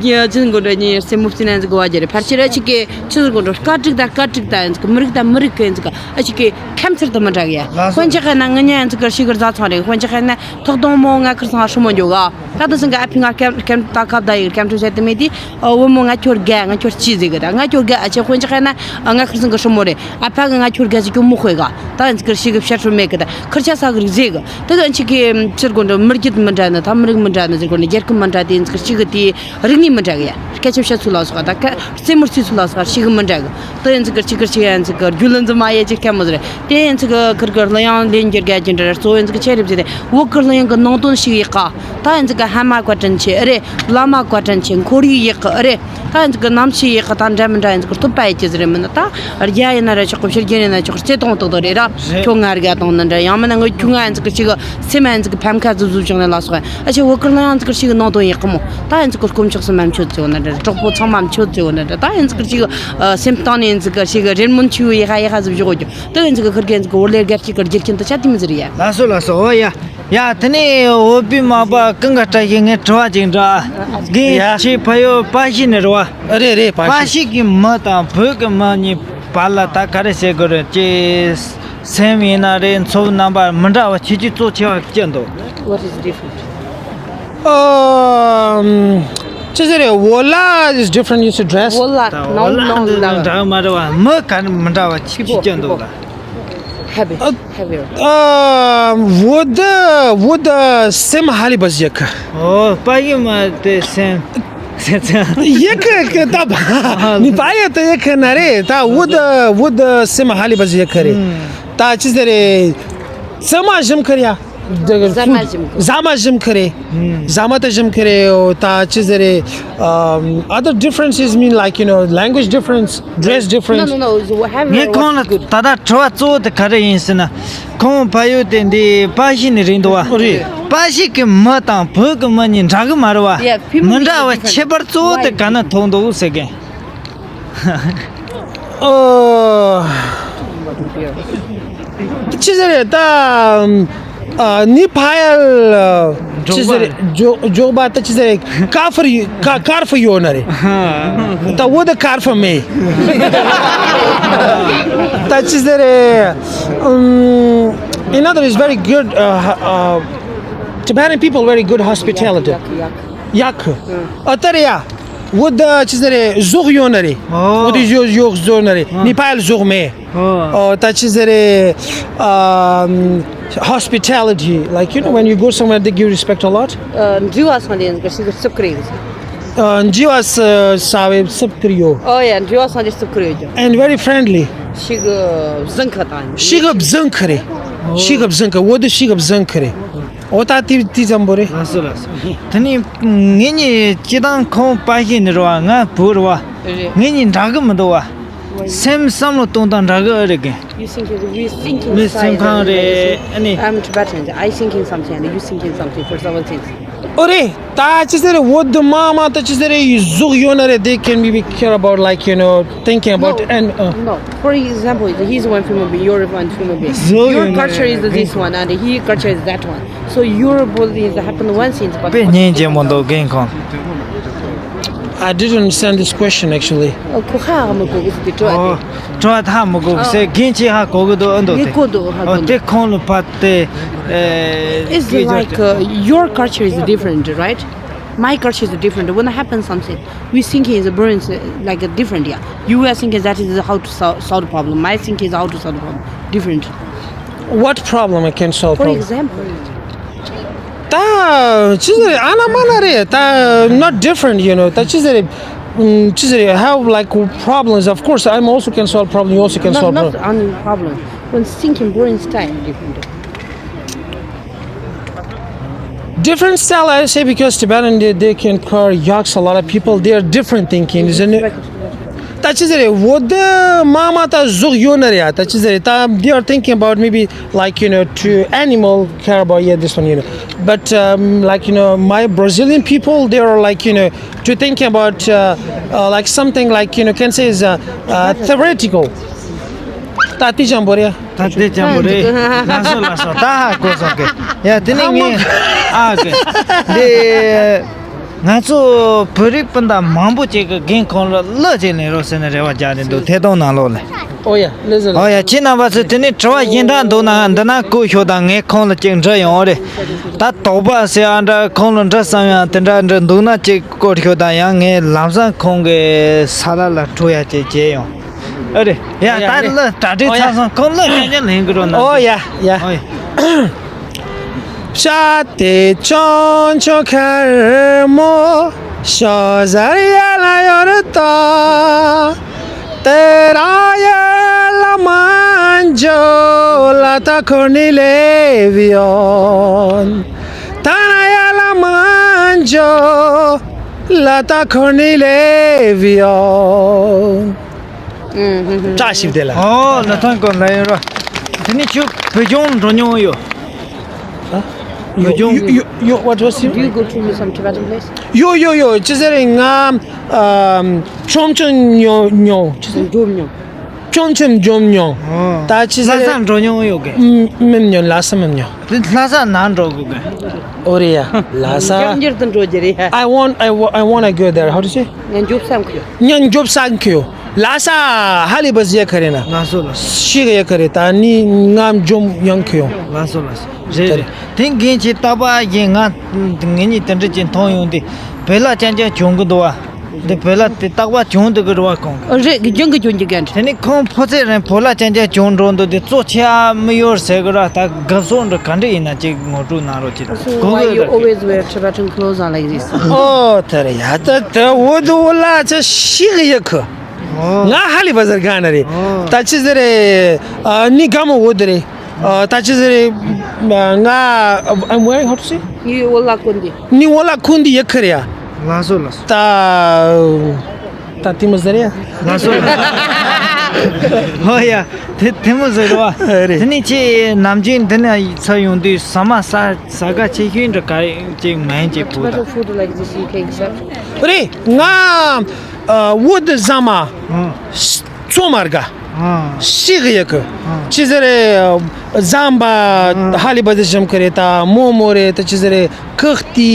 གི་ཅི་འགོ་འདྲ་ཉིན་སེ་མུབ་སི་ན་ཡང་ཚིག་གོ་བ་རྒྱ་རེད། ཕར་ཕྱི་ར་ཅིག་གི་ཅི་ཟིག་གོ་འགྲོ་སྐད་དཀྲུག་ད་སྐད་དཀྲུག་ད་ཡང་ཚིག་མི་རིགས་ད་མི་རིགས་གི་ཡང་ཚིག་ཨ་ཅིག་གི་ཁམས་ཚུལ་དུ་མི་འདྲ་གི་ཡ། ལགས་སོ། དཔོན་ཅིག་གི་ན་ངི་ཉ་ཡང་ཚིག་གི་ཤི་གི་རྫ་ཚང་རེད། དཔོན་ཅིག་གི་ན་ཐོག་དང་མོ་ང་ཁིར་སང་ཧྲི་མོ་འཇོག་ག་ད་དུང་སང་གི་ཨ་ཕི་ང་སྐྱབས་སྐྱབས་ད་ཁབ་ད་ཡིག་སྐྱབས་འཕྲིན་བྱས་ཏེ་མེད་དེ། ཨ་བུ་མོ་ང་ཁྱོར་དགའ་ང་ཁྱོར་ཅི་ཟེར་གི་ད་ང་ཁྱོར་དགའ་ཨ་ཅེ་དཔོན་ཅིག་ཧ་ན་ང་ཁིར་སང་གི་ཧྲི་མོ་རེད། ཨ་ཕ་གི་ང་ཁྱོར་དགའ་ཟེར་ཁྱོ་མོ་ཧོས་ག་ད་ཡིན་ཚིག་གི་ཤི་གི་བཤད་ཧྲུ་མེད་གི་ད་ཁིར་ཆ་ས་གི་རིག་ཟེར་གི་ད་གི་ཨ་ཅིག་གི་ཕྱིར་གོ་འདྲ་མི་རྒྱུད་མི་འདྲ་ནི་ད་མི་རིགས་མི་འདྲ་ནི་ཟེར་གོ་ནི་རྒྱལ་ཁབ་མི་འདྲ་དེ་ཡིན་ཚིག་གི་ཤི་གི་དེ་རིག་གནས་མི་འདྲ་གི་ཡ། སྐད་ཆ་བཤད་ཚུལ་ལ་སོགས་ད་ཁ་རྩེད་མོ་རྩེ་ཚུལ་ལ་སོགས་ཤི་གི་མི་འདྲ་གི་ད་ཡིན་ཚིག་གི་ཅིག་གི་ཅིག་ཡིན་ཚིག་གི་རྒྱུ་ལ་འཛིན་མ་ཡེ་ཅིག་སྐད་མོ་ཟེར་དེ་ཡིན་ཚིག་གི་ཁིར་གི་གླུ་དབྱངས་ལེན་རྒྱུ་དགའ་རྒྱུ་འདྲ་གཙོ་བོ་ཡིན་ཚིག་ཆེ་རེད་ཟེར་ཏེ་བོད་གི་གླུ་དབྱངས་གི་ནང་དོན་ཤི་གི་ཡག་ག་ད་ཡིན་ཚིག་གི་ཧ་མ་བཀའ་དྲིན་ཆེ་ཨེ་རེད། བླ་མ་བཀའ་དྲིན་ཆེ། ཁོར་ཡུག་ཡག་གི་ཨེ་རེད། ད་ཡིན་ཚིག་གི་གནམ་གཤིས་ཡག་གི་ད་འདྲ་མི་འདྲ་ཡིན་ཚིག་གི་ཐུབ་པ་ཡེ་ཅི་ཟེར་མིན་ད་རྒྱ་ཡིན་ན་ར་ཆོག་གི་ཕྱི་རྒྱལ་ཡིན་ན་ཆོག་གི་རྩེ་གཏོང་ཏོག་ཏོག་རེད་ར། ཁྱོད་ང་རྒྱ་གཏོང་ནི་འདྲ་ཡང་མིན་ན་ངོ་ཁྱོད་ང་ཡིན་ཚིག་གི་ཅིག་གི་སེམས་ཡིན་ཚིག་གི་ཕམ་ཁ་ཟུབ་ཟུབ་བྱུང་ནས་ལ་སོགས་ཡིན་ཨ་ཆེ་བོད་གི་གླུ་དབྱངས་ཚིག་གི་ཞིག་གི་ནང་དོན་ཡག་གི་མོ། ད་ཡིན་ཚིག་གི་དཀོན་མཆོག་གསུམ་མ་མཆོད་ཚེ་འོ་ན་འདྲ་གྲོགས་པོ་ཚང་མ་མཆོད་ཚེ་འོ་ན་འདྲ་ད་ཡིན་ཚིག་གི་ཅིག་གི་སེམས་གཏིང་ནས་ཡིན་ཚིག་གི་ཞིག་གི་རེ་སྨོན་ཆུ་བོ་ཡེ་ཧ་ཡེ་ཧ་ཟིབ་བཞག་གོ་རྒྱུ་ད་ཡིན་ཚིག་གི་ཁིར་གི་ཡིན་ཚིག་གི་འོར་ལས་སྒར་གཅིག་གི་རྒྱུ་རྐྱེན་དུ་ཆ་དེ་མི་ཟེར་ཡ། ལགས་སོ་ལགས་སོ། འོ་ཡ། ཡ་དེ་ནས་བོད་པའི་མ་པ་ཀུན་དགའ་བཀྲ་ཤིས་ངས་དྲི་བ་ཅིག་འདྲི། རྒན་ཡ། ཁྱེད་ཕ་ཡུལ་པ་ཤི་ནས་རེད་བ། རེད་རེད། པ་པ་ཤི། ཤི་གི་མི་དང་བོད་ཀྱི་མི་གཉིས་བར་ལ་ད་ག་རེ་བྱེད་དགོས་རེད་ཅེས། སེམས་ཡིན་ན་རེད། འཚོ་བའི་རྣམ་པ་མི་འདྲ་བ་ཁྱེད་ཀྱིས་གཙོ་ཆེ་བ་ཅི་འདུག What is different? Um, ཅི་ཟེར་རེད། བོད་ལ་is different, you should dress. བོད་ལ། ད་no, བོད་ལ་no, འདི no. འདྲ་མ་རེད་བ། མི་ག་མི་འདྲ་བ་ཅི་ཅི་འདུག་ད། Habit. Habit. ཨ། བོད་བོད་སེམས་ཧ་ལས་པ་ཞིག་ཡག་གི། ཨོ། པ་ཡི་མ་དེ་སེམས་སེམས་ཡག་གི་ད་པ། ནི་པ་ཡི་དེ་ཡག་གི་ན་རེ། ད་བོད་བོད་སེམས་ཧ་ལས་པ་ཞིག་ཡག་གི་རེད། ད་ཅི་ཟེར་རེད། ཟ་མ་ཞིམ་གི་རེད་ཡ། ཟ་མ་ཞིམ་གི། ཟ་མ་ཞིམ་གི་རེད། ཟ་མ་ད་ཞིམ་གི་རེད། ད་ཅི་ཟེར་རེད། Um, other differences mean, like, you know, language difference, dress difference. No, no, no. ངས་ཁོང་ལ་ད་ལྟ་དྲི་བ་གཙོ་བོ་དེ་ག་རེ་ཡིན་ཟེར་ན། ཁོང་ཕ་ཡུལ་དེ་འདི་པ་ཤི་ནས་རེད་འདུག་བ། རེད། པ་ཤི་གི་མི་དང་བོད་གི་མི་གཉིས་འདྲ་གི་མ་རེད་བ། Yeah, people མི་འདྲ་བ། different. ཁྱད་པར་གཙོ་བོ་དེ། Why? ག་ན་ཐུག་འདུག་ཟེར་གི། ཨོ། ཅི་ཟེར་རེད་ད། ཨ། ནི་ཕ་ཡལ། ཅི་ཟེར་རེད། འཇོག་འཇོག་པ་ད་ཅི་ཟེར་རེད། ཀར་ཧྥུ་ཀ- ཀར་ཧྥུ་ཡོད་ན་རེད། ད་བོད་ད་ཀར་ཧྥུ་མེད། ད་ཅི་ཟེར་རེད། ཨུམ། In other words, very good, uh, uh, Tibetan people very good hospitality. ཡག་གི། ཨ་ད་རེད་ཡ། བོད་ད་ཅི་ཟེར་རེད། ཟོག་ཡོད་ན་རེད། ཨོ། བོད་ད་ཡོད་ཡོད་ཟོག་ན་རེད། ཨ། ནི་ཕ་ཡལ་ཟོག་མེད། ཨོ། ཨོ། ད་ཅི་ཟེར་རེད། ཨམ། Hospitality, like, you know, when you go somewhere, they give respect a lot. ཨ། འགྲུལ་བ་སོང་དེ་ཡང་ཞིག་གི་སུབ་ཀི་རེད། ཨ། འགྲུལ་བ་ས་ས་བའི་སུབ་ཀི་ཡོད། ཨོ་ཡ། འགྲུལ་བ་སོང་དེ་སུབ་ཀི་ཡོད་ཀྱང་། And very friendly. ཞིག་གི་བཟང་ཁ་དང་། ཞིག་གི་བཟང་ཁ་རེད། ཞིག་གི་བཟང་ཁ། བོད་ད་ཞིག་གི་བཟང་ཁ་རེད། ཨོ་ད་དེ་དེ་ཙམ་པོ་རེད། ལགས་སོ་ལགས་སོ། དེ་ནས་ངེད་གཉིས་སྤྱི་བཏང་ཁོང་པ་ཤི་ནས་རེད་བ། ང་བོད་རེད་བ། རེད། ངེད་གཉིས་འདྲ་གི་མི་འདུག་བ། སེམས་བསམ་བློ་གཏོང་སྟངས་འདྲ་གི་ཨེ་རེད་གི། You thinking, we thinking མི་སེམས་ཁམས་རེད། ཨ་ནི། I'm Tibetan. I thinking something and you thinking something for someone things. ཨོ་རེད། ད་ཅི་ཟེར་རེད། བོད་དུ་མ་མ་ད་ཅི་ཟེར་རེད། ཡི་ཟོག་ཡོད་ན་རེད། They can be, be care about, like, you know, thinking about. No. And, uh, no. For example, he's one human being, you're one human being. ཟོག་ཡོད་ན་རེད། Your culture is this one and he culture is that one. So your body is happen one thing, but དཔེ་སྙིང་རྗེ་མོ་འདུག་རྒན་ཁོང་། I didn't understand this question, actually. ཨ། ཁོ་ཧ་མི་གོ་གི་འདུག་དྲི་བ་དེ། ཨོ། དྲི་བ་ཧ་མི་གོ་གི་ཟེར། རྒན་ཁྱེད་ཧ་གོ་གི་འདུག་ཨ་འདུག་དེ། ངས་གོ་འདུག་ཧ་གོ་འདུག་ཨོ། དེ་ཁོང་ལ་ཕར་དེ། ཨེ། It's like, uh, your culture is different, right? My culture is different. When happens something, we thinking is a burden, uh, like, a different, yeah. You are thinking that is how to sol- solve the problem. My thinking is how to solve the problem. Different. What problem I can solve? For problem? Example. ད་ཅི་ཟེར་ཨ་ན་མ་ན་རེད། ད་not different, you know. ད་ཅི་ཟེར། ཨུམ། ཅི་ཟེར། Have, like, problems. Of course, I'm also can solve problem. You also can not, solve not problem. Only problem. When thinking brain style different. Different style, I say, because Tibetan, they, they can call yaks a lot of people. They are different thinking, isn't it? ད་ཅི་ཟེར་རེད། འོ་དེ་མ་མ་ད་གཟུགས་ཡོད་ན་རེད་ཡ། ད་ཅི་ཟེར་རེད། ད་they are thinking about maybe, like, you know, to animal care about, yeah, this one, you know. But, um, like, you know, my Brazilian people, they are, like, you know, to thinking about, uh, uh, like, something, like, you know, can say is, uh, uh, theoretical. ད་དེ་ཅང་པོ་རེད། ད་དེ་ཅང་པོ་རེད། ལགས་སོ་ལགས་སོ། ད་ཧ་གོ་སོང་གི། ཡ་དེ་ནི་ངས་ཨ་གི་འདི། ང་ཚོ་བོད་རིགས་སྤུན་ཟླ་མང་པོ་ཅིག་གིས་རྒན་ཁོང་ལ་གླུ་ཅིག་ལེན་རོགས་ཟེར་ནས་རེ་བ་རྒྱག་ནས་འདུག་ཐད་གཏོང་ནང་ལོགས་ལ། ཨོ་ཡ། ལེ་ཟེར། ཨོ་ཡ། ཁྱེད་རྣམ་པ་ཚོས་དེ་ནས་དྲི་བ་གཞན་དག་འདུག་ན་འདི་ན་བཀོད་ཤོག་དང་། ངས་ཁོང་ལ་ཅིག་འདྲི་ཡོང་རེད། ད་དོགས་པ་ཟེར་ཨ་འདྲ་ཁོང་ལ་འདྲི་བསམ་ཡང་དེ་འདྲ་འདྲ་འདུག་ན་ཅིག་བཀོད་ཤོག་དང་། ཡང་ངས་ལམ་སང་ཁོང་གི་ས་ལ་ལ་འགྲོ་ཡ་ཅིག་བྱས་ཡོང་། ཨ་རེད། ཡ། ཨོ་ཡ། ད་རེད། གླུ་གྲ་སྒྲིག་ཨོ་ཡ། ཚར་སོང་། ཁོང་གླུ་རྐྱང་རྐྱང་ལེན་གི་རོགས་གནང་། ཨོ་ཡ་ཡ། ཨོ་ཡ། བྱ་དེ་ཆུང་ཆུང་ཁར་མོ་ཤོ་ཟར་ཡ་ལ་ཡོད་ད། དེ་ར་ཡ་ལ་མ་འཇོ་ལ་ད་ཁོ་ནི་ལེ་བི་ཡོན། ད་ན་ཡ་ལ་མ་འཇོ་ལ་ད་ཁོ་ནི་ལེ་བི་ཡོན། བཀྲ་ཤིས་བདེ་ལེགས། ཨོ་ལ་ཐང་གོ་ལ་ཡོད་ར། དེ་ནི་ཁྱོད་བོད་ལྗོངས་འགྲོ་མྱོང་ཡོད། ཡོ་ཡོ་ཡོ། What was you? Do you go to some Tibetan place? ཡོ་ཡོ་ཡོ། ཅི་ཟེར་རེད། ང་ཨམ་ཆོམ་ཆོམ་ཉོ་ཉོ། ཅི་ཟེར། འགྲོ་མྱོང་། ཆོམ་ཆོམ་འཇོམ་མྱོང་། ཨོ། ད་ཅི་ཟེར་རེད། ལྷ་ས་འགྲོ་མྱོང་ཡོད་གི། ཨམ་མི་མྱོང་། ལྷ་ས་མི་མྱོང་། དེ་ལྷ་ས་ནང་འགྲོ་དགོས་གི། ཨོ་རེད་ཡ། ལྷ་ས། འཇམ་འགྱུར་དུ་འགྲོ་རྒྱུ་རེད། I want, I wa- I wanna go there. How to say? ང་འཇོབ་བསམ་གི་ཡོད། ང་འཇོབ་བསམ་གི་ཡོད། ལྷ་ས་ཧ་ལི་བ་ཟི་ཡ་ག་རེ་ན། ལགས་སོ་ལགས་སོ། ཤི་གི་ཡ་ག་རེ། ད་ནི་ང་འཇོམ་ཡང་གི་ཡོད། ལགས་སོ་ལགས་སོ། རེད་རེད། དེ་རྒན་གྱིས་རྟག་པར་ཡིན། ང་ངེད་གཉིས་དེ་འདྲ་ཅིག་མཐོང་ཡོང་དུས་བོད་ལྭ་རྐྱང་རྐྱང་གྱོན་གི་འདུག་བ། འདི་བོད་ལྭ་དེ་རྟག་པར་གྱོན་འདུག་གི་རེད་བ་ཁོང་གིས། རེད། གྱོན་གི་གྱོན་གི་རྒན་རེད། དེ་ནས་ཁོང་ཕོ་ཚོད་རང་བོད་ལྭ་རྐྱང་རྐྱང་གྱོན་འགྲོ་འདུག་དེ་གཙོ་ཆེ་ཨ་མི་ཡོར་ཟེར་གི་ར། ད་དགའ་ཕྱོགས་འདྲ་ག་འདྲ་ཡིན་ན་ཅིག་ངོ་སྤྲོད་གནང་རོགས་གྱིས། So གོ་གི why you རེད། Always wear Tibetan clothes are like this? ཨོ་དེ་རེད་ཡ། ད་ད་འོ་དུ་འོ་ལ་ཅི་ཤི་གི་ཡ་ཁུ། ཨོ། ང་ཧ་ལི་བ་ཟར་ག་ན་རེད། ཨོ། ད་ཅི་ཟེར་རེད། ཨ་ནི་ག་མོ་འོ་དེ་རེད། ཨ་ད་ཅི་ཟེར་རེད། ང་I'm wearing, how to say? ངའི་འོ་ལ་ཀུན་འདི། ནི་འོ་ལ་ཀུན་འདི་ཡ་ཁུ་རེད་ཡ། ལགས་སོ་ལགས་སོ། ད། ད་དེ་མོ་ཟེར་ཡ། ལགས་སོ། ཧོ་ཡ། དེ་དེ་མོ་ཟེར་བ། རེད། དེ་ནི་ཁྱེད་ནམ་རྒྱུན་འདི་ན་ཚ་ཡོང་དུས་ཟ་མ་ཟ་ཟ་ག་ཆེ་ཤོས་འདྲ་ག་རེ་ཅིག་མེད་ཅིག་བུ། What kind of food like this you can accept? རེད། ང་ཨ་འོ་དེ་ཟ་མ་ཚོ་མར་ག་ཤི་གི་ཡ་གི། ཅི་ཟེར་རེད། ཟམ་པ་ཧ་ལི་བ་དེ་ཞིམ་གི་རེད། ད་མོ་མོ་རེད། ད་ཅི་ཟེར་རེད། ཁག་ཏི་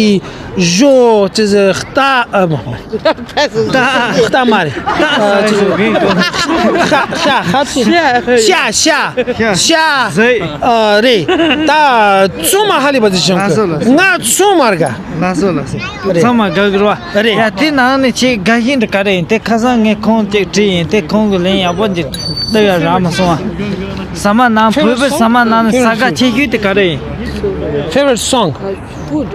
ཞོ་ཅི་ཟེར། རྟ་ཨ་མ་རྟ་མ་རེད། ཨ་ཅི་ཟེར། ཤ་ཤ་ཤ་ཤ་ཤ་ཤ་ཨ་རེད། ད་ཚོ་མ་ཧ་ལི་བ་དེ་ཞིམ་གི། ང་ཚོ་མར་ག་ལགས་སོ་ལགས་སོ། རེད། ཚང་མ་དགའ་གི་རེད་བ། རེད། ཡ་དེ་ནང་ནས་ཆེས་དགའ་ཤོས་འདྲ་ག་རེ་ཡིན། དེ་ཁ་སང་ངས་ཁོང་ཅིག་དྲིས་ཡིན། དེ་ཁོང་གི་ལན་ཡག་པོ་ཅིག་སྟེར་ཡ་རག་མ་སོང་བ། ཟ་མ་ནང་བོད་པའི་ཟ་མ་ནང་ནས་ཟ་དགའ་ཆེ་ཤོས་དེ་ག་རེ་ཡིན། Favorite song? Food.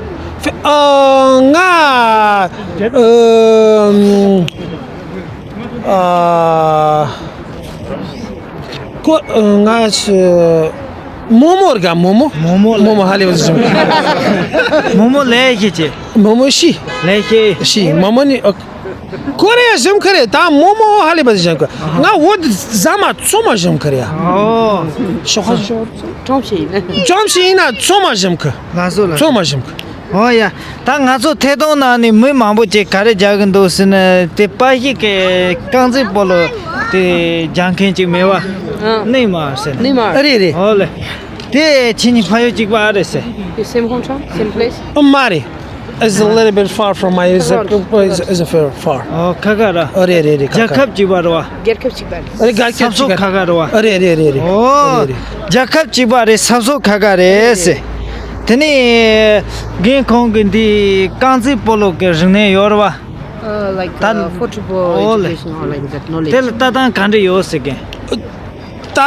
ཨ་ང་ཨ་ཨ། ཁོ་ང་ཞི་མོ་མོ་ར་ག་མོ་མོ། མོ་མོ་ལ། མོ་མོ་ཧ་ལས་པ་ཞིམ། མོ་མོ་ལས་ཤེས་ཅི། མོ་མོ་ཤི། ལས་ཤེས། ཤི་མོ་མོ་ནི་ཨ། ཁོ་རེ་ཞིམ་ཁ་རེ། ད་མོ་མོ་ཧ་ལས་པ་ཞིམ་ཁ། ང་འོ་དེ་ཟ་མ་ཚོ་མ་ཞིམ་ཁ་རེ་ཡ། ཨོ། ཤོག་ཁ་ཤོག་ཁྲོམ་ཞིག་ཡིན་ན། ཁྲོམ་ཞིག་ཡིན་ན་ཚོ་མ་ཞིམ་ཁ། ལགས་སོ་ལགས། ཚོ་མ་ཞིམ་ཁ། ཨོ་ཡ། ད་ང་ཚོ་ཐད་གཏོང་ནང་ནས་མི་མང་པོ་ཅིག་ག་རེ་རྒྱག་གི་འདུག་ཟེར་ན། དེ་པ་ཞིག་གི་རྐང་རྩེད་སྤོ་ལོ་དེ་རྒྱག་མཁན་ཅིག་མེད་བ། ཨ། ནི་མ་ཟེར་ན། ནི་མ། རེད་རེད། ཨོ་ལེ། དེ་ཁྱེད་གཉིས་ཕ་ཡུལ་གཅིག་པ་ཨ་རེད་ཟེར། The same hometown, same place? ཨ་མ་རེད། It's a little bit far from my, it's a, it's a, it's a fair far. ཨོ་ཁ་ཁ་ར། ཨ་རེད་རེད་རེད། ཁ་ཁ། རྒྱལ་ཁབ་གཅིག་པ་རེད་བ། རྒྱལ་ཁབ་གཅིག་པ་རེད། ཨ་རེད། རྒྱལ་ཁབ་ས་གཅིག་ཕྱོགས་པ་ཁ་ཁ་རེད་བ། ཨ་རེད་རེད་རེད་རེད། ཨོ། ཨ་རེད་རེད། རྒྱལ་ཁབ་གཅིག་པ་རེད། ས་ཕྱོགས་ཁ་ཁ་རེད་ཟེར། དེ་ནས་རྒན་ཁོང་གི་འདི་རྐང་རྩེད་སྤོ་ལོ་གི་རིག་གནས་ཡོད་རེད་བ། Uh, like, ད་uh, football ཨོ་ལེ། Education or like that knowledge. དེ་ལ་ལྟ་སྟངས་ག་འདྲ་ཡོད་ཟེར་གི། ད་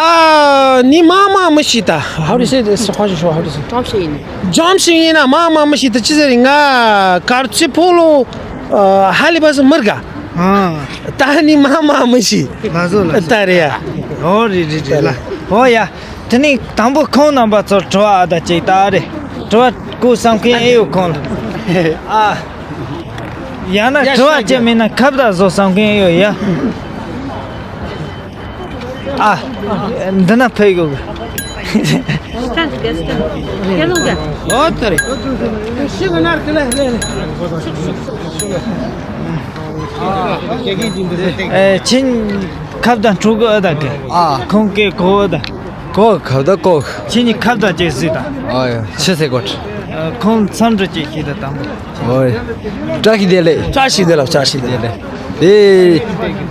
ནི་མ་མ་མི་ཤེས་ད། How to say this? How to say? How to say? ཁྲོམ་ཞིག་ཡིན། ཁྲོམ་ཞིག་ཡིན་ན་མ་མ་མི་ཤེས་ད། ཅི་ཟེར་ང་གར་ཚི་ཕོ་ལོ་ཧ་ལི་བ་སི་མི་རྒ། ཨ། ད་ནི་མ་མ་མི་ཤེས། ལགས་སོ་ལགས་སོ། ད་རེད་ཡ། ཨོ་རེད་རེད་རེད་ལ། ཨོ་ཡ། དེ་ནས་དང་པོ་ཁོང་རྣམ་པ་ཚོར་དྲི་བ་ཨ་ད་ཅིག་ད་རེད། དྲི་བ་བཀོད་བསམ་མཁན་ཨེ་ཡོད་ཁོང་ལ། ཨ། ཡང་ན་དྲི་བ་ཅི་མིན་ན་ཁབ་ད་བཟོ་བསམ་མཁན་ཨེ་ཡོད་ཡ། ཨ། འདི་ན་ཕེབས་དགོས་གི། ཨོ་ད་རེད། ཨེ་ཁྱེད་ཁ་བརྡ་འཕྲོ་གི་ཨ་ད་གི། ཨ། ཁོང་གི་གོ་ཨ་ད། གོ་ཁ་བརྡ་གོ། ཁྱེད་གཉིས་ཁ་བརྡ་ཅིག་གཟིགས་དང་། ཨ་ཡ་ཕྱི་སེ་གོ། ཁོང་འཚམས་འདྲི་ཅིག་བྱེད་དང་དང་པོ། ཨོ་ཡ། བཀྲ་ཤིས་བདེ་ལེགས། བཀྲ་ཤིས་བདེ་ལེགས། བཀྲ་ཤིས་བདེ་ལེགས། དེ་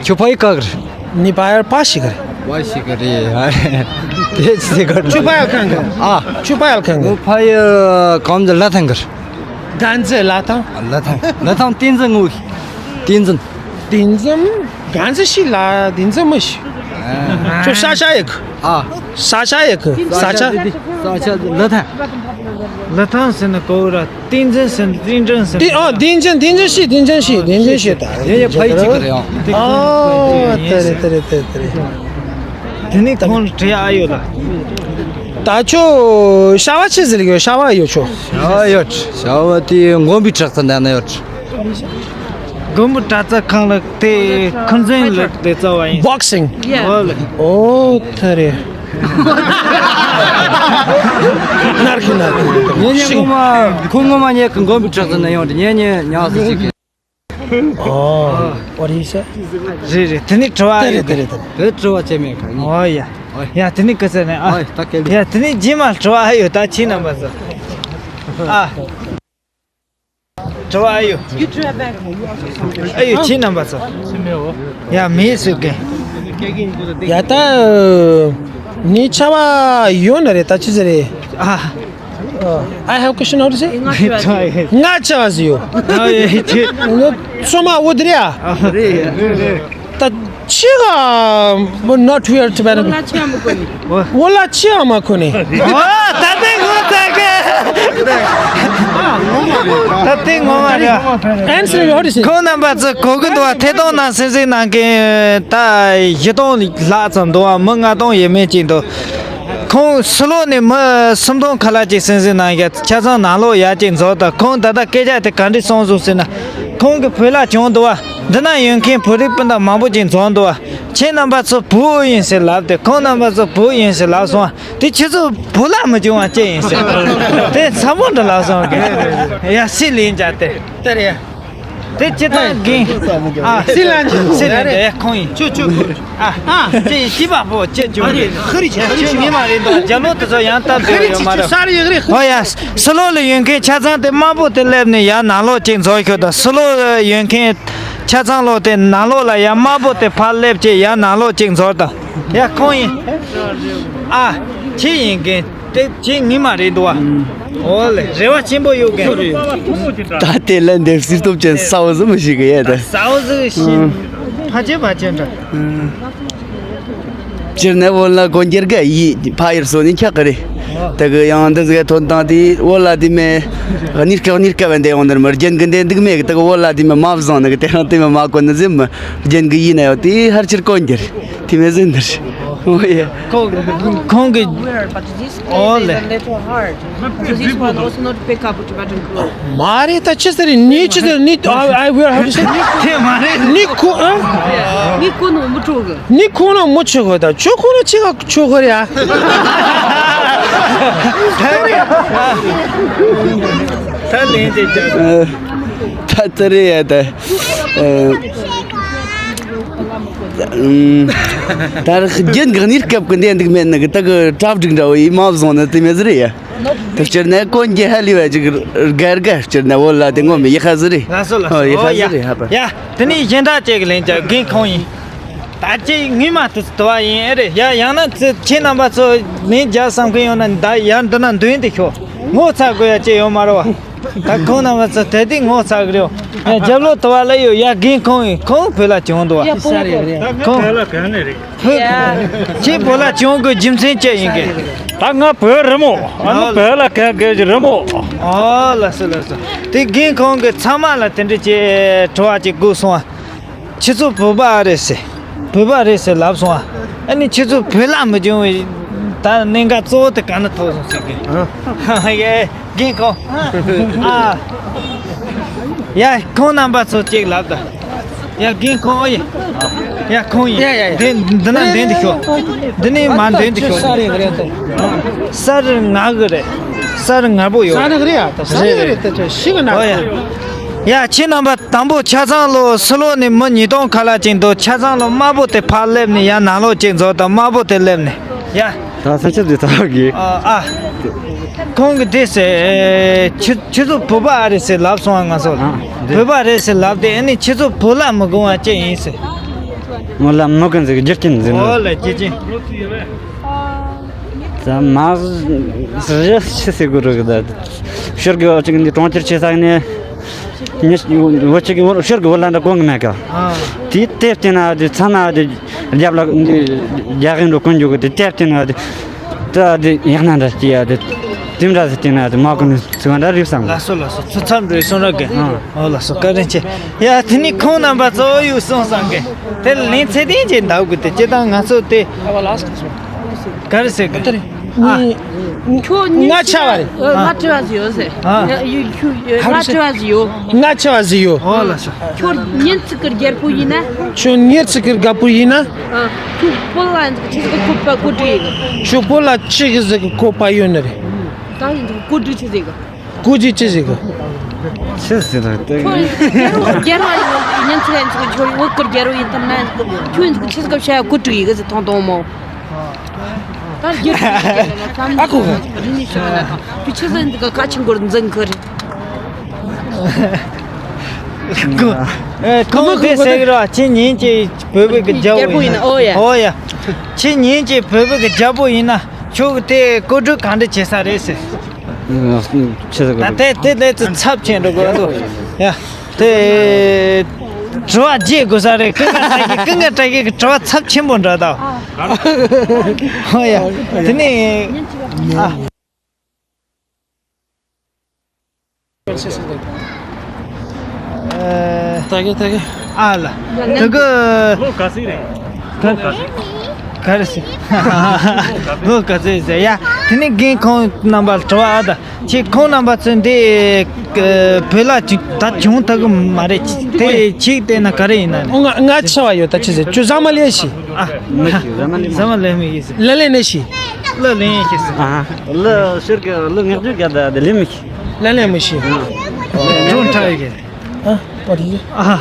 ཁྱོད་ཕ་ཡུལ་ག་གི་རེད། ནི་པ་ཡར་པ་ཞིག་གི་རེད། པ་ཞིག་གི་རེད། དེ་ཅི་ཟེར་གི་རེད། ཆུ་པ་ཡར་ཁང་གི། ཨ། ཆུ་པ་ཡར་ཁང་གི། ཕ་ཡུལ་གང་འདི་ལ་ཐང་གི་རེད། དགའ་འཛི་ལ་ཐང་། ལ་ཐང་། ལ་ཐང་ཏིན་ཙི་ངུ་ཤི། ཏིན་ཙི། ཏིན་ཙི། དགའ་འཛི་ཤི་ལ་ཏིན་ཙི་མི་ཤི། ཁྱོད་ས་ཆ་ཡི་གི། ཨ། ས་ཆ་ཡི་གི། ས་ཆ། ས་ཆ་ལ་ཐང་། ལ་ཐང་ཟེར་ན་གོ་ར། ཏིན་ཙི་ཟེར་ན་ཏིན་ཙི་ཟེར་ན། ཏི་ཨ་ཏིན་ཙི་ཏིན་ཙི་ཤི། ཏིན་ཙི་ཤི། ཏིན་ཙི་ཤི་ད། ཡེ་ཡེ་ཕ་ཡི་ཅིག་གི་རེད་ཨང་། ཨོ་དེ་རེད་དེ་རེད་དེ་རེད། དེ་ནི་ཁོང་བྲེ་ཨ་ཡོད་ལ། ད་ཁྱོད་ཤ་བ་ཆི་ཟིག་ཡོད། ཤ་བ་ཡོད་ཆོ། ཤ་བ་ཡོད། ཤ་བ་དེ་མགོན་པོའི་བྲག་རྩ་འདི་ན་ཡོད། མགོན་པོ་བྲག་རྩ་ཁང་ལ་དེ་ཁུར་འཛིན་ལ་དེ་རྩ་བ་ཡིན། Boxing. Yeah. ཨོ་ལེ། ཨོ་ད་རེད། ནར་གི་ནར་གི། ངེད་གཉིས་ངོ་མ་ཁོང་ངོ་མ་ངེད་ཀྱི་མགོན་པོའི་བྲག་རྩ་ན་ཡོང་དུས་ངེད་གཉིས་ཉག་ཟིག་ཅིག་གི། ཨོ། What he said? རེད་རེད། དེ་ནི་དྲི་བ་དེ་རེད་དེ་རེད་དེ་རེད། དེ་དྲི་བ་བྱས་མེད་ག་ནི། ཨོ་ཡ། ཨོ་ཡ། ཡ་དེ་ནི་ག་ཚད་ནས་ཨ། ཨོ་ཡ་ད་གལ་ཡ་དེ་ནི་རྗེས་མ་དྲི་བ་ཨ་ཡོད་ད་ཁྱེད་རྣམ་པ་ཚོ། ཨ། དྲི་བ་ཨ་ཡོད། You try back. ཨ་ཡོད་ཁྱེད་རྣམ་པ་ཚོ། ཡ་མེད་སུ་གན། ཡ་ད། ནི་ཆ་བ་ཡོད་ན་རེད་ད་ཅི་ཟེར་རེད། ཨ། I have question, how to say? ང་ཆ་བ་ཟིག་ཡོད། ཨ་ཡོད་ཁྱེད། ཚོ་མ་འུ་དྲི་ཨ། རེད་རེད་རེད། ད་ཆི་ག་not here to Tibetan. ང་ཆ་མི་གོ་ནི། འོ་ལ་ཆི་ཨ་མ་ཁོ་ནི། ཨོ་ད་ལྟའི་ངོ་ཚ་གི། ད་ལྟའི་ངོ་མ་རེད། Answer, what is it? ཁོང་རྣམ་པ་ཚོ་གོ་གི་འདུག་བ། ཐད་གཏོང་ནང་གསན་གཟིགས་གནང་མཁན་ད་བཞི་སྟོང་ལྷག་ཙམ་འདུག་བ། མི་ལྔ་སྟོང་ཡས་མས་ཅིག་འདུག་ཁོང་ཕྱི་ལོགས་ནས་མི་སུམ་སྟོང་ཁ་ལག་ཅིག་གསན་གཟིགས་གནང་ཡ། ཆ་ཚང་ནང་ལོགས་ཡར་ཅིག་འཛུལ་དང་། ཁོང་ད་ལྟ་སྐད་ཆ་དེ་ག་འདྲས་གསུངས་སོང་ཟེར་ན། ཁོང་གི་བོད་ལྭ་གྱོན་འདུག་བ། འདི་ན་ཡོད་མཁན་བོད་རིགས་སྤུན་ཟླ་མང་པོ་ཅིག་འཛོམས་འདུག་བ། ཁྱེད་རྣམ་པ་ཚོ་བོད་ཡིན་ཟེར་ལབ་སྟེ། ཁོང་རྣམ་པ་ཚོ་བོད་ཡིན་ཟེར་ལབ་སོང་བ། དེ་ཁྱེད་ཚོ་བོད་ལྭ་མི་གྱོན་པ་ཅི་ཡིན་ཟེར། དེ་ཚ་མོ་འདྲ་ལབ་སོང་གི། ཡ་སྲིད་ལིང་བྱ་དེ། ལྟར་ཡ། དེ་སྤྱིར་བཏང་གིན། ཨ། སྲིད་ལ་འཇུ། སྲིད་ལ་འཇུ། ཁོང་ཡིན། ཆུ་ཆུ། ཨ། ཨ། ཅི་ཡིན་ཤི་བ་པོ་ཅི་འཇུ། ཨ་རེད། ཧ་རི་ཆེ། ཧ་རི་ཆེ། མི་མ་རེད་འདུག་རྒྱ་ལོ་དེ་ཚོ་ཡང་སྟབས་བདེ་ཡོད་མ་རེད། ཧ་རི་ཆེ། ཧ་རི་ཧ་རི། ཨོ་ཡ། ཕྱི་ལོགས་ལ་ཡོད་མཁན་ཆ་ཚང་དེ་དམར་པོ་དེ་སླེབས་ནས་ཡར་ནང་ལོགས་ཅིག་འཛུལ་ཤོག་དང་། ཕྱི་ལོགས་ཡོད་མཁན་ཆ་ཚང་ལོགས་དེ་ནང་ལོགས་ལ་ཡར་དམར་པོ་དེ་ཕར་སླེབས་ཅིག་ཡར་ནང་ལོགས་ཅིག་འཛུལ་དང་། ཡ་ཁོང་ཡིན། ཨ། ཁྱེད་ཡིན་མཁན། དེ་ཁྱེད་ངི་མ་རེད་འདུག་བ། ཨོ་ལེ། རེ་བ་ཆེན་པོ་ཡོད་མཁན། ད་དེ་ལ་འདེབས་སིར་སྟོབས་ཅན་ས་འོ་ཟི་མི་ཞིག་གི་ཡ་ད། ས་འོ་ཟི་ཤིན། ཕ་ཆེ་ཕ་ཆེ་འདྲ། སྤྱིར་ན་བོད་ལྭ་གོན་རྒྱུ་དགའ་ཡི་ཕ་ཡུལ་སོ་ནི་ཁྱག་གི་རེད། ད་གི་ཡང་འདི་ཟིག་ཐོན་སྟངས་དེ་བོད་ལྭ་དེ་མེ། གཉིས་ཀ་གཉིས་ཀ་བན་དེ་ཡོང་ནི་མི་རྒྱན་གི་འདི་འདུག་མེད་གི། ད་གི་བོད་ལྭ་དེ་མེ་མ་བཟང་ནི་གི། དེ་རང་དེ་མེ་མ་གོན་ནི་ཟིན་མི་རྒྱན་གི་ཡིན་ན་ཡོད་དེ་ཧར་ཆེར་གོན་རྒྱུ་རེད། དེ་མེ་ཟིན་འདི་རེད། ཨོ་ཡེ། ཁོང་གི། ཨོ་ལེ། This one also not pick up Tibetan clothes. མ་རེད་ད། ཅི་ཟེར་ནི། ཅི་ཟེར་ནི། I, I wear, how to say? དེ་མ་རེད། ནི་ཁོ་ཨ། ནི་ཁོ་ནོ་མུ་ཁྲོ་གི། ནི་ཁོ་ནོ་མུ་ཆོ་གི་ད། ཆོ་ཁོ་ནོ་ཆི་ག་ཆོ་གི་རེད་ཨ། ད་ལེན་ཏེ་ཅག་ད་ད་རེད་ཡ་ད། ཨ། ད་རྒྱན་གི་གནས་སྐབས་ཀྱི་འདི་འདུག་མེད་ནི་གི། ད་གི་གྲ་སྒྲིག་འདྲ་བོ་ཡིན་མ་བཟུང་ནི་དེ་མེད་ཟི་རེད་ཡ། ད་སྤྱིར་ན་གོན་རྒྱུ་ཧ་ལས་པ་ཅིག་དགའ་དགའ། སྤྱིར་ན་བོད་ལྭ་དེ་ངོ་མི་ཡི་ཧ་ཟི་རེད། ལགས་སོ་ལགས་སོ། ཨོ་ཡི་ཧ་ཨོ་ཟི་ཡ། རེད་ཧ་པ། ཡ་དེ་ནས་གཞན་དག་ཅིག་ལེན་ཅག་རྒན་ཁོང་ཡིན། ད་ཅིག་ངས་མ་དུ་དུ་བ་ཡིན་ཨེ་རེད་ཡ། ཡང་ན་ཚེ་ཁྱེད་རྣམ་པ་ཚོ་ལན་རྒྱག་བསམ་མཁན་ཡོད་ན་ད་ཡར་འདི་ན་མདུན་དུ་ཤོག་ངོ་ཚ་དགོས་ཡ་ཅིག་ཡོད་མ་རེད་བ། ད་ཁོང་རྣམ་པ་ཚོ་དེ་དུས་ངོ་ཚ་གི་རེད། ཡ་རྒྱབ་ལོགས་དུ་བ་ལ་ཡོད་ཡ། རྒན་ཁོང་ཡིན། ཁོང་བོད་ལྭ་གྱོན་འདུག་བ། ཡ་པོ་ལ་གྱོན། ཁོང་བོད་ལྭ་གྱོན་ནི་རེད། ཁྱེད་བོད་ལྭ་གྱོན་དགོས་རྒྱུ་མཚན་ཅི་ཡིན་གི། ད་ང་བོད་རི་མོ། ཨ་ནི་བོད་ལྭ་གྱོན་དགོས་ཀྱི་རི་མོ། ཨོ་ལགས་སོ་ལགས་སོ། དེ་རྒན་ཁོང་གི་ཚང་མ་ལ་དེ་འདྲ་ཅིག་དྲི་བ་ཅིག་བསྐུར་སོང་བ། ཁྱེད་ཚོ་བོད་པ་རེད་ཟེར། བོད་པ་རེད་ཟེར་ལབ་སོང་བ། ཨ་ནི་ཁྱེད་ཚོ་བོད་ལྭ་མི་གྱོན་པའི་ད་གནད་འགག་གཙོ་བོ་དེ་ག་ནས་ཐོག་སོང་ཟེར་གི། ཡ། རྒན་ཁོང་། ཨ། ཡ་ཁོང་རྣམ་པ་ཚོ་ཅིག་ལབ་ད། ཡ་རྒན་ཁོང་ཨོ་ཡེ། ཡ། ཁོང་ཡིན། ཡ་ཡ་ཡ། འདི་འདི་ན་འདོན་དུ་ཤོག་འདི་ནས་མ་འདོན་དུ་ཤོག་ས་རེད་རེད་དོ། ས་རེད། ང་གི་རེད། ས་རེད། ང་པོ་ཡོད། ས་རེད་རེད་ཡ། ད་ས་རེད་རེད་རེད། ད་ཅོ་ཤི་གི་ན། ཨོ་ཡ། ཡ། ཁྱེད་རྣམ་པ། དང་པོ་ཆ་ཚང་ལོ་སི་ལོ་ནས་མི་ཉིས་སྟོང་ཁ་ལ་ཅིག་འདུག་ཆ་ཚང་ལོ་དམར་པོ་དེ་ཕར་སླེབས་ནས། ཡ། ནང་ལོགས་ཅིག་འཛུལ་དང་། དམར་པོ་དེ་སླེབས་ནས། ཡ། ད་སེམས་ཆུ་འདི་ཚ་གི། ཨ་ཨ། ཁོང་གིས་དེ་ཟེར། ཁྱེད་ཁྱེད་ཚོ་བོད་པ་ཨ་རེད་ཟེར་ལབ་སོང་བ། ང་ཚོ་ལ། ཨ། འདི་བོད་པ་རེད་ཟེར་ལབ་དེ། ཨ་ནི་ཁྱེད་ཚོ་བོད་ལྭ་མི་གོན་པ་ཅི་ཡིན་ཟེར། བོད་ལྭ་མི་གོན་ཟེར་གི། རྒྱུ་རྐྱེན་ཟེར་ནོ། ཨོ་ལེ། རྒྱུ་རྐྱེན། ད་མ་རེད་ཟེར་གི་རེད་གི། ད་ཕྱིར་གི་ཅིག་འདི་གྲོང་ཁྱེར་ཆེ་ས་ནས། ཉི་འུ་ཅག་གི་འུ་ཤོར་གི་འུ་ལ་འདྲ་གོང་གི་མེད་ཀ། ཨ། དེ་དེབ་བསྟན་ན་དེ་ཚང་མ་དེ་རྒྱབ་ལ་འདི་རྒྱ་གིན་འགྲོ་ཀུན་འཇུག་གི། དེ་དེབ་བསྟན་ན་དེ་ད་དེ་ཡག་ན་འདྲ་སྐྱེ་ཡ་དེ་དེ་འདྲ་ཟེར་བསྟན་ན་དེ་མ་གོ་ནི་ཚུལ་འདྲ་རིབ་སང་། ལགས་སོ་ལགས་སོ། ཚུལ་ཚར་འགྲོ་སོང་ར་གི། ཨ། ཨོ་ལགས་སོ། བཀའ་དྲིན་ཆེ། ཡ། དེ་ནི་ཁོང་རྣམ་པ་གཙོ་བོ་ཡོད་སོང་སང་གི། དེ་ལན་ཚད་ལྡན་ཅིག་འདུག་གི། དེ་སྤྱིར་བཏང་ང་ཚོ་དེ། ག་རེ་ཟེར་གི། ཨ། ཁྱོད་ང་ཆ་བ་རེད། ཨ། ང་ཆ་བ་ཟིག་ཡོད་ཟེར། ཨ། ཡ། ཡུ་ཁྱོད་ང་ཆ་བ་ཟིག་ཡོད། ང་ཆ་བ་ཟིག་ཡོད། ཨོ་ལགས་སོ། ཁྱོད་ཉིན་གཅིག་གི་རྒྱལ་པོ་ཡིན་ན། ཁྱོད་ཉིན་གཅིག་གི་རྒད་པོ་ཡིན་ན། ཨ། ཁྱོད་བོད་ལྭ་ཆི་ཟིག་གི་ཁོ་པ་གོ་དྲི་ཡིན། ཁྱོད་བོད་ལྭ་ཆི་ཟིག་གི་ཁོ་པ་ཡོད་ནི་རེད། ད་ཡིན་གོ་དྲི་ཆི་ཟིག་གི། གོ་དྲི་ཆི་ཟིག་གི། ཆི་ཟིག་རེད་དེ། ཁྱོད་རྒྱལ་པོ་རྒྱལ་པོ་ཡིན། ཉིན་གཅིག་ཡིན་ཟིག་ཁྱོད་བོད་གི་རྒྱལ་པོ་ཡིན་ཐུབ་ན། ཁྱོད་ཡིན་ཟིག་ཆི་ཟིག་གི་བྱ་གོ་དྲི་ཡིན་གི་ཟིག་ཐོང་ཐོང་མོ། ད་རྒྱུ་ཨ་ཁུ། རི་ནི་ཤི་མ་ན་ཁ་བུ་ཆི་ཟིག་འདི་ག་ཁ་ཆེན་གོར་འཛིན་ཁུར། ཁོ། ཨེ། ཁོང་དེ་ཟེར་གི་ར། ཁྱེད་ཉིན་གཅིག་བོད་པའི་གི་རྒྱལ་པོ་ཡིན་ན། ཨོ་ཡ། ཨོ་ཡ། ཁྱེད་ཉིན་གཅིག་བོད་པའི་གི་རྒྱལ་པོ་ཡིན་ན། ཁྱོད་ཀྱི་དེ་གོ་སྒྲིག་གང་འདྲ་བྱེད་ས་རེད་ཟེར། ཆི་ཟེར་གི། ད་དེ་དེ་ལས་ཚུལ་ཚབས་ཆེན་འགྲོ་གི་འདུག་ཡ། དེ་དྲི་བ་བརྗེད་དགོས་ས་རེད། ཀུན་དགའ་བཀྲ་ཤིས། ཀུན་དགའ་བཀྲ་ཤིས་ཀྱི་དྲི་བ་ཚབས་ཆེན་པོ་འདྲ་དང་། ཨོ་ཡ། དེ་ནས་ཨ། ཨ། ད་གི་ད་གི། ཨ་ལ། ད་གི། ལོ་ག་ཚོད་རེད། ག་ག་རེ་ཟེར། ལོ་ག་ཚོད་ཟེར་ཡ། དེ་ནས་རྒན་ཁོང་རྣམ་པར་དྲི་བ། ཨ། ད་ཁྱེད་ཁོང་རྣམ་པ་ཚོས་འདི་བོད་ལྭ་ཅིག་ད་གྱོན་ཐུབ་གི་མ་རེད། དེ་ཅིག་བལྟས་ན་ག་རེ་ཡིན་ན། ང་ང་ཆ་བ་ཡོད། ད་ཅི་ཟེར། ཁྱོད་ཟ་མ་ལེ་ཤི། ཨ། ཟ་མ་ལེ་མི་ཤེས། ལ་ལེ་ནི་ཤི། ལ་ལེ་ཤི། ཨ། ལ་ཤར་གི་ལ་ངག་རྒྱུ་ག་ད་དེ་ལེ་མི་ཤི། ལ་ལེ་མི་ཤི། ཀྲུང་ཁྲ་ཡི་གི། ཨ། པ་རི། ཨ།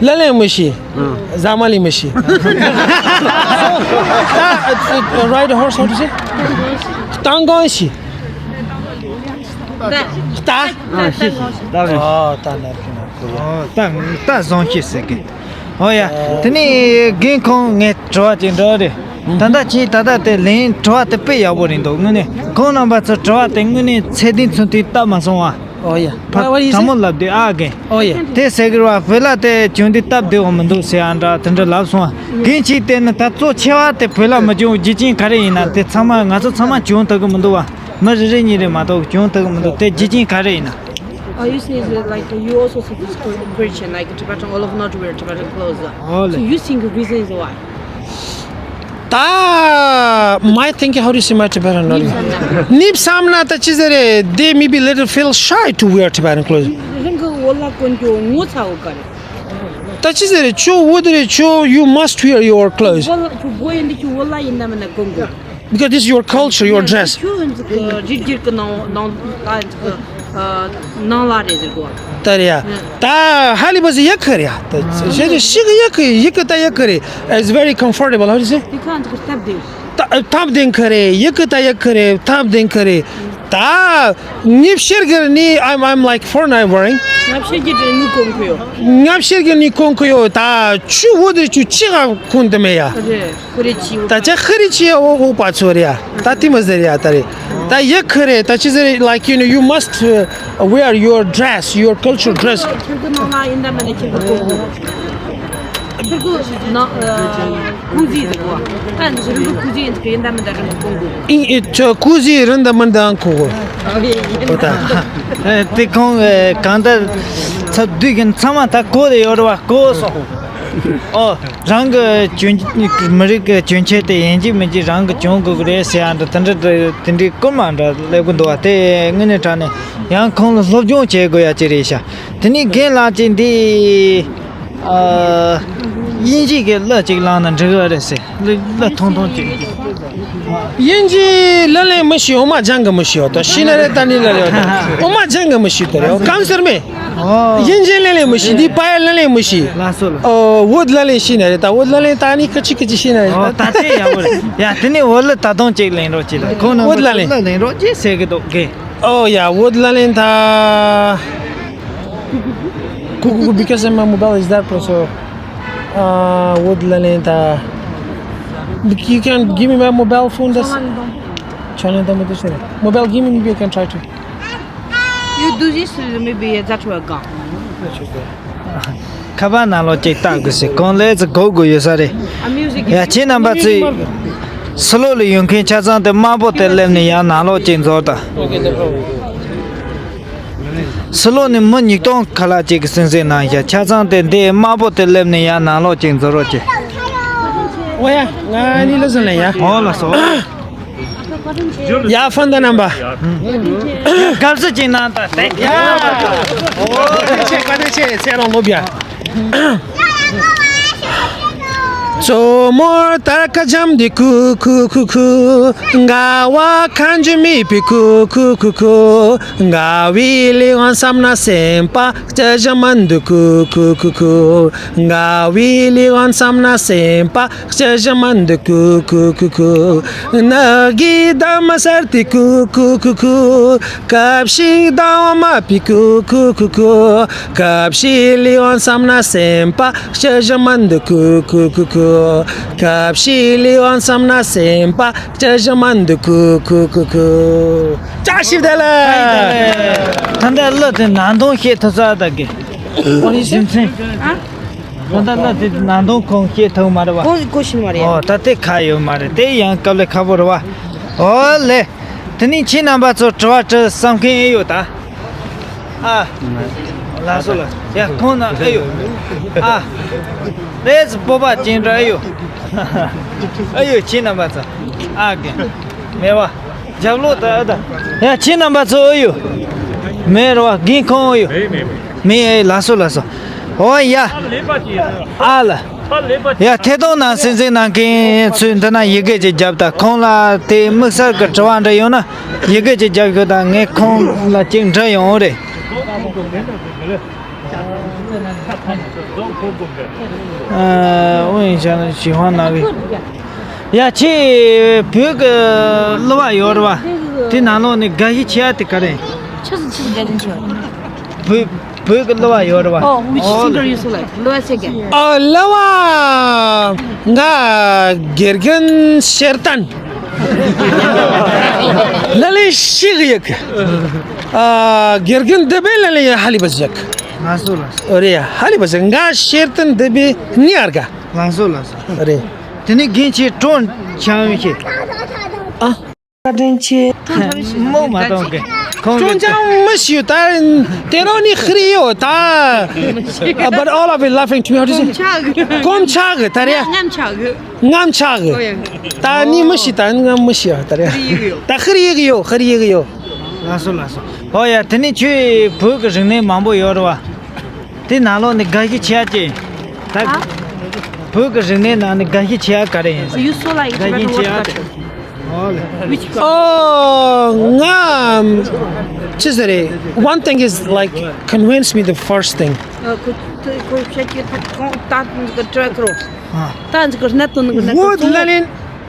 ལ་ལེ་མི་ཤི། ཟ་མ་ལེ་མི་ཤི། ད་ride a horse, how to say? སྟག་གང་ཤི། ད། ད། ཨ། ཤི་ཤི། ད་རེད། ཨ། ད་ན་རེད་ན་ཁོ་ཡ། ཨོ། ད་ད་བཟང་ཤི་ཟེར་གི། ཨོ་ཡ། དེ་ནས་རྒན་ཁོང་ངས་དྲི་བ་ཅིག་འདྲི་རེད། ད་ལྟ་ཁྱེད་ད་ལྟ་དེ་ལན་དྲི་བ་དེ་དཔེ་ཡག་པོ་རེད་འདུག་དངོས་གནས་ཁོང་རྣམ་པ་ཚོ་དྲི་བ་དེ་དངོས་གནས་ཚད་ལྡན་ཚུལ་དེ་བཏབ་མ་སོང་བ། ཨོ་ཡ། ཕ་དྲང་མོ་ལབ་དུས། ཨ། རྒན། ཨོ་ཡ། དེ་ཟེར་གི་རེད་བ། བོད་ལྭ་དེ་གྱོན་དུས་སྟབས་བདེ་བོ་མི་འདུག་ཟེར་ཡ་འདྲ་དེ་འདྲ་ལབ་སོང་བ། རྒན་གཅིག་བལྟས་ན་ད་གཙོ་ཆེ་བ་དེ་བོད་ལྭ་མི་གྱོན་རྒྱུ་རྐྱེན་ག་རེ་ཡིན་ན། དེ་ཚང་མ་ང་ཚོ་ཚང་མ་གྱོན་ཐུབ་གི་མི་འདུག་བ། མི་རེ་རེ་གཉིས་རེ་མ་གཏོགས་གྱོན་ཐུབ་གི་མི་འདུག་དེ་རྒྱུ་རྐྱེན་ག་རེ་ཡིན་ན། Are you saying that, like, you also see this question, like, Tibetan, all of not to wear Tibetan clothes? ཨོ་ལེ། So you think the reason is why? ད། My thinking, how do you see my Tibetan? ནི་བསམ་ན་ད་ཅི་ཟེར་རེད། They maybe little feel shy to wear Tibetan clothes. རང་གི་འོ་ལ་གོན་རྒྱུ་ངོ་ཚ་བོ་ག་རེད། ད་ཅི་ཟེར་རེད། ཁྱོད་བོད་རེད། ཁྱོད་you must wear your clothes. འོ་ལ་ཁྱོད་བོད་ཡིན་དུས་ཁྱོད་འོ་ལ་ཡིན་ན་མིན་ན་གོན་དགོས། Because this is your culture, your dress. ཁྱོད་ཡིན་ཟིག་གི་རིགས་རྒྱུད་ཀྱི་ནང་ནང་ད་ཡིན་ཟིག་གི་ནང་ལ་རེད་ཟེར་གོ། ད་རེད་ཡ། ད་ཧ་ལི་བ་ཟིག་ཡག་གི་རེད་ཡ། ད་ཞེ་ཞིག་གི་ཡག་གི་ཡག་གི་ད་ཡག་གི་རེད། It's very comfortable. How do you say? དེ་ཁ་ཟིག་གི་སྟབས་བདེ། ད་ཐབས་ལྡན་གི་རེད། ཡག་གི་ད་ཡག་གི་རེད། ཐབས་ལྡན་གི་རེད། ད་ངེད་ཤེར་གི་ནི། I'm, I'm like foreign, I'm wearing. ང་ཤེར་གི་ནི་གོན་གི་ཡོད། ང་ཤེར་གི་ནི་གོན་གི་ཡོད། ད་ཆུ་བོ་དེ་ཆུ་ཅི་ག་གོན་དུ་མེད་ཡ། རེད། ཧུ་རེ་ཆི་ཡོད། ད་ཅི་ཧུ་རེ་ཆི་ཡོད་འོ་པ་ཚོ་རེད་ཡ། ད་དེ་མ་ཟེར་ཡ། ད་རེད། ད་ཡག་གི་རེད། ད་ཅི་ཟེར། Like, you know, you must, uh, wear your dress, your cultural dress. ཁྱེད་ཀྱི་ནང་ལ་ཡིན་ད་མིན་ན་ཁྱེད་ཀྱི་གོན་གོ། ཁྱེད་ཀྱི་ནང་ཨ་ཀུ་ཟི་ཟེར་གོ། ད་འདི་རིང་གི་ཀུ་ཟི་ཡིན་ཟེར་གི། ཡིན་ད་མིན་ད་རིང་གི་གོན་གོ། ཨིན། ཨེ། ཁྱོད་ཀུ་ཟི་རིན་ད་མིན་ད་གོན་གོ། ཨོ་ད། ཨེ། དེ་ཁོང་ཨེ་གང་ལྟར་ཚབ་བསྡུས་ཀྱི་ཚང་མ་ད་གོ་དེ་ཡོད་རེད་བ། གོ་སོང་། ཨོ། རང་གི་གྱོན། མི་རིགས་ཀྱི་གྱོན་ཆས་དེ་ཡིན་གཅིག་མིན་གཅིག་རང་གི་གྱོན་དགོས་ཀྱི་རེད་ཟེར་ཡ་འདྲ་དེ་འདྲ་དེ་འདྲའི་སྐུལ་མ་འདྲ་སླེབས་ཀྱི་འདུག་བ། དེ་དངོས་གནས་དྲང་གནས་ཡང་ཁོང་ལ་སློབ་སྦྱོང་བྱེད་དགོས་ཡ་ཅིག་རེད་ཤག་དེ་ནས་རྒན་ལགས་ཀྱིས་འདི། ཨ། དབྱིན་ཇིའི་གི་གླུ་ཅིག་བླངས་ན་འགྲིག་གི་རེད་ཟེར། གླུ་གླུ་ཐུང་ཐུང་ཅིག་དབྱིན་ཇིའི་གླུ་ལེན་མི་ཤེས། འོ་མ་སྦྱང་གི་མི་ཤེས། ད་ཤེས་ན་རེད། ད་ནི་ལ་རེད། འོ་མ་སྦྱང་གི་མི་ཤེས། ད་རེད། ཨོ་གང་ཟེར་མེད། ཨོ། དབྱིན་ཇི་གླུ་ལེན་མི་ཤེས། འདི་པ་ཡ་གླུ་ལེན་མི་ཤེས། ལགས་སོ་ལགས། ཨོ་བོད་གླུ་ལེན་ཤེས་ན་རེད། ད་བོད་གླུ་ལེན་ད་ནི་ཁ་ཅིག་ཁ་ཅིག་ཤེས་ན་རེད། ཨོ་ད་དེ་ཡག་པོ་རེད། ཡ་དེ་ནི་བོད་གླུ་ད་དུང་ཅིག་ལེན་རོགས་གྱིས་ལ། ཁོང་རྣམ་པ་བོད་གླུ་ལེན། བོད་གླུ་ལེན་རོགས་གྱིས་ཟེར་གི་འདུག་གི། Oh yeah, བོད་གླུ་ལེན་ད། Cool, cool, cool, because my mobile is that, so, uh, བོད་གླུ་ལེན་ད། You can give me my mobile phone, that's. Channel number, this. Mobile, give me, maybe I can try to. You do this, maybe that will go. ཁ་པར་ནང་ལོགས་ཅིག་བལྟ་དགོས་ཟེར། གང་ལས་ཚེ་གོ་དགོས་ཡོད་ས་རེད། ཡ་ཁྱེད་རྣམ་པ་ཚོས་སི་ལོ་ལ་ཡོང་མཁན་ཆ་ཚང་དེ་དམར་པོ་དེ་སླེབས་ནས་ཡར་ནང་ལོགས་ཅིག་འཛུལ་དང་། སི་ལོ་ནས་མི་ཉིས་སྟོང་ཁ་ལག་ཅིག་གི་སེམས་སེམས་གནང་ཤག་ཆ་ཚང་དེ་འདི་དམར་པོ་དེ་སླེབས་ནས་ཡར་ནང་ལོགས་ཅིག་འཛུལ་རོགས་གྱིས། ཨོ་ཡ། ང་ནི་ལ་ཟིན་ལ་ཡ། ཨོ་ལགས་སོ། ཡ་ཕན་ད་རྣམ་པ། དགའ་བསུ་ཅིག་གནང་དང་། ཡ། ཨོ་བཀའ་དྲིན་ཆེ། བཀའ་དྲིན་ཆེ། ཚེ་རིང་ལོ་བརྒྱ། བཀྲ་ཤིས་བདེ་ལེགས། ད་ལྟ་གླུ་དེ་ནང་དོན་བཤད་ཐུབ་ས་ད་གི། རྒྱུ་མཚན། ད་ལྟ་གླུ་དེ་ནང་དོན་ཁོང་བཤད་ཐུབ་མ་རེད་བ། གོ་གོ་ཤེས་མ་རེད། ཨོ་ད་དེ་ཁ་ཡོད་མ་རེད། དེ་ཡང་དཀའ་ལས་ཁག་པོ་རེད་བ། ཨོ་ལེ། དེ་ནས་ཁྱེད་རྣམ་པ་ཚོ་དྲི་བ་དྲི་བསམ་མཁན་ཨེ་ཡོད་ད། ཨ། ལགས་སོ་ལགས། ཡ་ཁོང་ན་ཨེ་ཡོད། ཨ། ལས་སྤོབས་པ་ཅན་འདྲ་ཨེ་ཡོད། ཨེ་ཡོད་ཁྱེད་རྣམ་པ་ཚོ། ཨ་གི། མེད་བ། རྒྱབ་ལོགས་ད་ཨ་ད། ཡ་ཁྱེད་རྣམ་པ་ཚོ་ཨེ་ཡོད། མེད་རེད་བ། རྒན་ཁོང་ཨེ་ཡོད། མེད་མེད་མེད། མེད་ཨེ། ལགས་སོ་ལགས་སོ། ཨོ་ཡ། ཨ་ལ། ཡ་ཐད་གཏོང་ནང་གསན་གཟིགས་གནང་མཁན་ཚོས་འདི་ན་ཡི་གེ་ཅིག་བརྒྱབ་དང་། ཁོང་ལ་དེ་དམིགས་བསལ་གྱི་དྲི་བ་འདྲ་ཡོད་ན་ཡི་གེ་ཅིག་བརྒྱབ་ཤོག་དང་། ངས་ཁོང་ལ་ཅིག་འདྲི་ཡོང་རེད། ཨ། ཨོ་ཡིན་ཤག་ན་ཞི་བ་ན་གི། ཡ་ཁྱེད་བོད་ཀྱི་གླུ་བ་ཡོད་རེད་བ། དེ་ནང་ལོགས་ནས་དགའ་ཤོས་ཆེ་བ་དེ་ག་རེ། ཆི་ཟིག་ཆི་ཟིག་དགའ་ཤོས་ཆེ་བ། བོད། བོད་ཀྱི་གླུ་བ་ཡོད་རེད་བ། Oh, which singer you so like? གླུ་བ་ཆེ་གི། ཨ། གླུ་བ། ང་དགེ་རྒན་ཤེར་ཏན། ལ་ལས་ཤིག་ཡིག་ཨ། དགེ་རྒན་འདི་པའི་ལ་ལས་ཧ་ལི་བ་ཟིག་ལགས་སོ་ལགས་སོ། རེད། ཧ་ལི་བ་ཟིག་ང་ཤེར་ཏན་འདི་པའི་ནི་ཨར་ག་ལགས་སོ་ལགས་སོ། རེད། དེ་ནས་རྒན་ཁྱེད་ཀྲོན་ཆང་ཡོད་ཤེས། ཨ། བཀའ་དྲིན་ཆེ། མོ་མ་གཏོང་གི། ཁོང་གི་ཅོང་ཅང་མི་ཤེས་ད། དེ་རང་ནི་ཧི་རི་ཡོད་ད། But all of it laughing to me. How do you say? གོམ་ཆག་གི་ད་རེ། ངམ་ཆག་གི། ངམ་ཆག་གི། ཨོ་ཡ། ད་ནི་མི་ཤེས་ད། ངམ་མི་ཤེས་ད་རེ། ཧི་རི་ཡོད། ད་ཧི་རི་ཡོད། ཧི་རི་ཡོད། ལགས་སོ་ལགས་སོ། ཨོ་ཡ། དེ་ནི་ཁྱོད་བོད་ཀྱི་རིག་གནས་མང་པོ་ཡོད་རེད་བ། དེ་ནང་ལོགས་ནས་དགའ་ཤོས་ཆེ་བ་ཅི། ད། ཨ། བོད་ཀྱི་རིག་གནས་ནང་ནས་དགའ་ཤོས་ཆེ་བ་ག་རེ་ཡིན། You so like Tibetan. དགའ་ཤོས་ཆེ་བ་དེ། ཨོ་ལེ། Which one? Oh, ང་ཅི་ཟེར་རེད། One thing is, like, convince me the first thing. ཨ། ཁོ་ཁོ་ཁྱེད་ཀྱི་ཁོང་ད་གི་ཏྲ་ཁོ། ཨ། ད་གི་གནད་དོན་གི་གནད་དོན། བོད་ལ་ལན་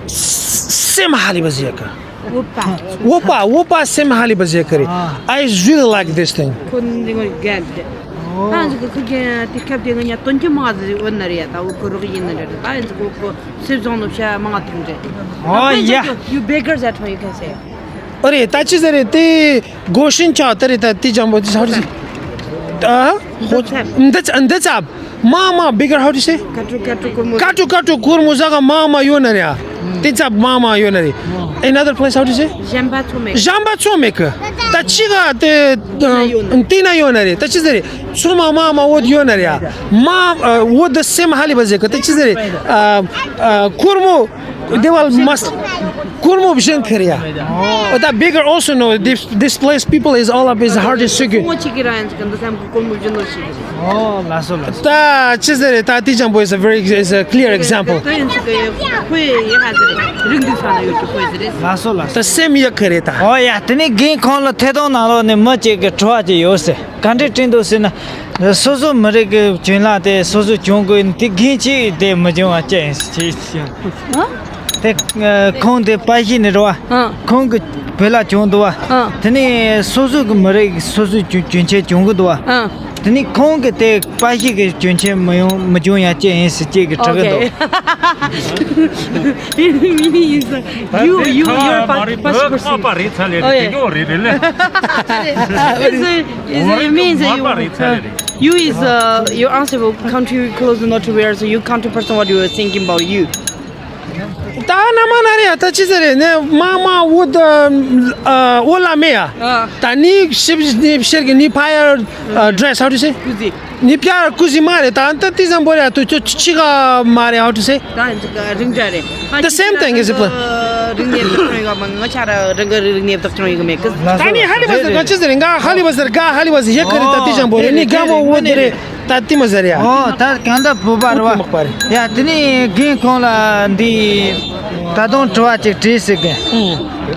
སེམས་ཧ་ལི་བ་ཟེར་གི། བོད་པ། བོད་པ། བོད་པ་སེམས་ཧ་ལི་བ་ཟེར་གི་རེད། ཨ། I really like this thing. ཁོ་འདི་ངོ་རྒན་དེ། ཨོ། ད་གི་ཁོ་རྒན་དེ་སྐབས་དེ་ང་ཉ་དོན་གྱི་མ་ཟི་འོ་ན་རེད། ད་བོད་ཁོ་རོགས་ཡིན་ན་རེད། ད་གི་ཁོ་ཁོ་སེམས་བཟང་ནོ་བྱ་མ་ཐུབ་རེད། ཨོ་ཡ། You beggars at home, you can say. ཨ་རེད། ད་ཅི་ཟེར་རེད། དེ་གོ་ཤིན་ཆག་དེ་རེད། ད་དེ་ཇམ་པོ་དེ་ཧོ་ཅི། ཨ། འདི་ཚ། འདི་ཚ། མ་མ་bigger, how to say? ཀ་ཀྲུ་ཀ་ཀྲུ་གུར་མོ། ཀ་ཀྲུ་ཀ་ཀྲུ་གུར་མོ་ཟ་ག་མ་མ་ཡོད་ན་རེད། ཨ། དེ་ཚ་མ་མ་ཡོད་ན་རེད། Another place, how to say? གཞན་པ་ཚོ་མེད། གཞན་པ་ཚོ་མེད་གི། ད་ཅི་ག་དེ་དེ་ན་ཡོད་ན་རེད། ད་ཅི་ཟེར་རེད། ཚོ་མ་མ་མ་འོད་ཡོད་ན་རེད། ཨ། མ་འོད་དེ་སེམས་ཧ་ལི་བ་ཟེར་གི། ད་ཅི་ཟེར་རེད། ཨ། གུར་མོ། They will must. Kurmu bjin kariya. Oh, that bigger also no. This this place people is all up is hard is sugi. ངོ་ཅིག་གི་རང་ཡང་ཅིག་འདི་སམ་ཀུ་ཀོ་མུ་བཞིན་ནོ་ཞིག་རེད། ཨོ་ལགས་སོ་ལགས་སོ། ད་ཅི་ཟེར་རེད། ད་དེ་ཅང་པོ་is a very is a clear example. ད་ཡིན་ཅིག་གི་ཁོས་ཡི་ཧ་ཟེར་རེད། རིགས་འདུས་ས་ན་ཡོད་ཀྱི་ཁོས་ཟེར་རེད། ལགས་སོ་ལགས་སོ། ད་སེམས་ཡག་གི་རེད་ད། ཨོ་ཡ། དེ་ནས་རྒན་ཁོང་ལ་ཐད་གཏོང་ནང་ལོགས་ནས་མི་གཅིག་གི་དྲི་བ་ཅིག་ཡོད་ཟེར། ག་འདྲས་དྲིས་འདུག་ཟེར་ན། སོ་སོ་མི་རིགས་ཀྱི་བྱུང་ལ་དེ་སོ་སོ་བྱུང་དགོས་དེ་རྒན་གཅིག་དེ་མི་བྱུང་བ་ཅི་ཡིན་ཟེར་ཅི་ཡིན། ཨ། དེ་ཁོང་དེ་པ་ཤི་ནས་རེད་བ། ཨ། ཁོང་གི་བོད་ལ་བྱུང་འདུག་བ། ཨ། དེ་ནས་སོ་སོ་གི་མི་རིགས་སོ་སོའི་རྒྱུ་རྒྱུན་ཆད་བྱུང་གི་འདུག་བ། ཨ། དེ་ནས་ཁོང་གི་དེ་པ་ཤི་གི་རྒྱུན་ཆད་མི་ཡོང་མི་བྱུང་ཡ་ཅི་ཡིན་ཟེར་ཅིག་གི་དྲི་གི་འདུག Okay. Meaning is, uh, you, you, your pa- passport. ད་དེ་ཁ་མ་རེད་ཚ་ལེ་Oh, རེད། yeah. དེ་ཡོད་རེད་རེད་ལེ། It's a- It's- it means that you, uh, you is, uh, your answer will country close not to where, so you country person, what you are thinking about you. ད་ན་མ་ན་རེ་ཡ་ད་ཅི་ཟེར་རེད་ནས་མ་མ་འུ་ད་འོ་ལ་མེ་ཡ། ད་ནི་ཤིབ་ནི་ཤེར་གི་ནི་ཕ་ཡར་ཌེ་སི་ཧའུ་ཊུ་སེ། ནི་པྱར་ཀུ་ཟི་མ་རེད། ད་ཨན་ཏི་ཙམ་པོ་རེད། ཏུ་ཅོ་ཆི་ག་མ་རེད། ཧའུ་ཊུ་སེ། ད་ཨན་ཏི་ག་རིང་འདྲ་རེད། The same thing is apply. རིག་གནས་བདག་སྐྱོང་ཡོད་མ། ང་ཆ་ར་རང་གི་རིག་གནས་བདག་སྐྱོང་ཡོད་མེད་གི། ད་ནི་ཧ་ལི་བ་ཟེར་ག་ཅི་ཟེར་རེད། ང་ཧ་ལི་བ་ཟེར་ག་ཧ་ལི་བ་ཟེར་ཡེ་ག་རེད། ད་ཏི་ཙམ་པོ་རེད། ནི་ག་མོ་འོ་དེ་རེད། ད་ཏི་མ་ཟེར་ཡ། ཨོ་ད་གང་ད་བུ་པ་རེད་བ། ཡ་དེ་ནི་རྒན་ཁོང་ལ་འདི་ད་དུང་དྲི་བ་ཅིག་དྲིས་ཟེར་གི།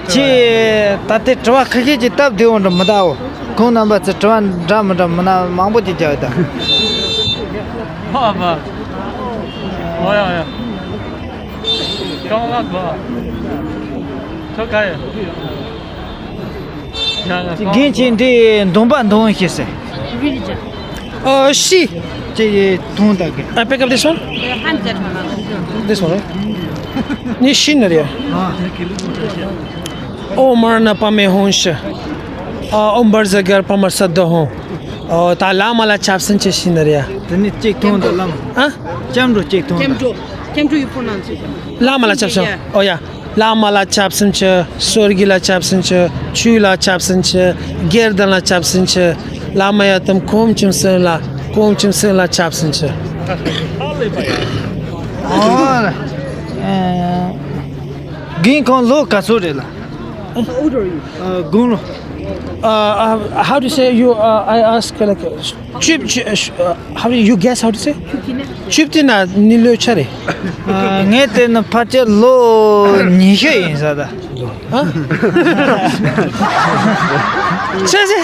ཁྱེད་ད་ལྟའི་དྲི་བ་ཁ་ཤས་ཀྱིས་སྟབས་བདེ་འོང་འགྲོ་མི་གདའ་འོ། ཁོང་རྣམ་པ་ཚོས་དྲི་བ་འདྲ་མི་འདྲ་མི་སྣ་མང་པོ་ཅིག་བརྒྱབ་ཡོད་ད། ཨ་མ། ཨོ་ཡ་ཡ། ཀང་ལ་གོ། ཁྱོད་ག་ཡ། རྒན་ཁྱེད་འདི་འདོན་པ་འདོན་ཤེས་སེ། ཨ་ཤི། ཅེ་ཡེ་ཐུང་ད་གི། I pick up this one? This one, right? ནི་ཤི་ན་རེ། ཨོ་མར་ན་པ་མེ་ཧོན་ཤི། ཨོ་འབར་ཟ་གར་པ་མར་ས་དོ་ཧོན། ཨོ་ད་བླ་མ་ལ་ཆབ་སྲིད་ཅེ་ཤི་ན་རེ། དེ་ནི་གཅིག་ཐུང་ད་བླ་མ། ཨ། སྐྱབས་འགྲོ་གཅིག་ཐུང་ད། སྐྱབས་འགྲོ། སྐྱབས་འགྲོ་you pronounce it. བླ་མ་ལ་ཆབ་སྲིད། ཨོ་ཡ། བླ་མ་ལ་ཆབ་སྲིད་ཅི། སོར་གི་ལ་ཆབ་སྲིད་ཅི། ཆོས་ལ་ཆབ་སྲིད་ཅི། སྒེར་དང་ལ་ཆབ་སྲིད་ཅི། བླ་མ་ཡ་དམ་ཁོམ་ཆུམ་སེམས་ལ་ཁོམ་ཆུམ་སེམས་ལ་ཆབ་སྲིད་ཅི། ཨོ། རྒན་ཁོང་ལོ་ག་ཚོད་རེད་ལ། How old are you? དགུང་ལོ། Uh, uh, how do you say you? Uh, I ask like, uh, chip, chip, uh, how do you guess? How to say? Chip ཏི་ན་ནི་ལོ་ཆ་རེད། ངས་བལྟས་ན་ཕལ་ཆེར་ལོ་ཉི་ཤུ་ཡིན་ས་ད། ཨ། ཆ་ཆེ།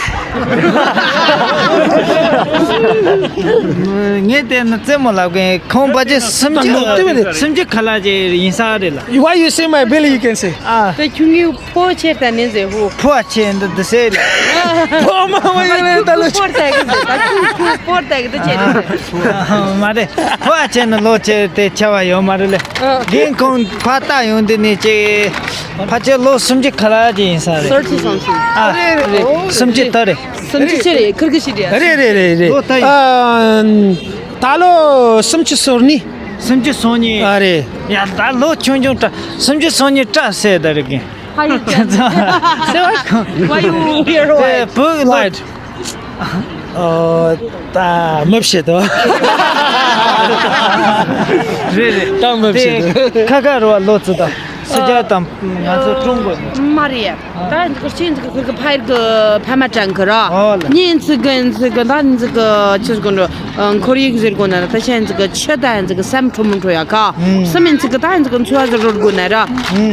ངས་བལྟས་ན་རྩེད་མོ་ལབ་མཁན་ཁོང་ཕལ་ཆེར་སུམ་ཅུ་སུམ་ཅུ་ཁ་ལག་ཅིག་ཡིན་ས་རེད་ལ། Why you see my belly, you can see. ཨ། ད་ཁྱུང་ངིའུ་ཕོ་ཆེ་ད་ནི་ཟེ་ཧུ། ཕོ་ཆེ་འདི་འདི་སེ་ལ། ཕོ་མ་མ་ཡོད་ལེ་ད་ལོ་ཆེ། ཕོ་ཏེ་གི་ད་ཁྱུང་ཁྱུང་ཕོ་ཏེ་གི་ད་ཆེ་ནི་ཟེ། མ་རེད། ཕོ་ཆེ་ནི་ལོ་ཆེ་དེ་ཆེ་བ་ཡོད་མ་རེད་ལེ། རྒན་ཁོང་ཕ་ཏ་ཡོང་འདི་ནི་ཅེ། ཕ་ཆེ་ལོ་སུམ་ཅུ་ཁ་ལ་ཅེ་ཡིན་ས་རེད། Thirty something. ཨ། རེད་རེད། སུམ་ཅུ་ད་རེད། སུམ་ཅུ་ཆེ་རེད། ཁིར་གི་ཤི་རེད། རེད་རེད་རེད་རེད། ལོ་ད་ཡིན། ཨ། ད་ལོ་སུམ་ཅུ་སོ་གཉིས། སུམ་ཅུ་སོ་གཉིས། ཨ་རེད། ཡ་ད་ལོ་ཆུང་ཆུང་སྐྲ་སུམ་ཅུ་སོ་གཉིས་སྐྲ་སེ་ད་རེད་གི། How you can? Why you wear white? Put light. ཨོ་ད་མི་བྱེད་དོ། རེད་རེད། ད་མི་བྱེད་དོ། ཁ་ཁ་རུ་བ་ལོ་ཚོད་དང་སུ་ཇ་དང་ང་ཚོ་ཀྲུང་གོ། མ་རེད། ད་འདི་ག་ཅི་འདི་ག་ཁུར་གི་ཕ་ཡུལ་གི་ཕ་མ་དྲན་གི་ར། ཨོ་ལ། ཉིན་ཚིག་གི་འདི་ག་ད་འདི་ག་ཅི་གོ་འགྲོ། ཁོར་ཡུག་ཟེར་གོ་ན་ད་ཆ་འདི་ག་ཆུ་ད་འདི་ག་སེམས་ཁྲོ་མི་ཁྲོ་ཡ་ཀ། སེམས་འདི་ག་ད་འདི་ག་འཚོ་བ་ཟེར་རོལ་གོ་ན་ར།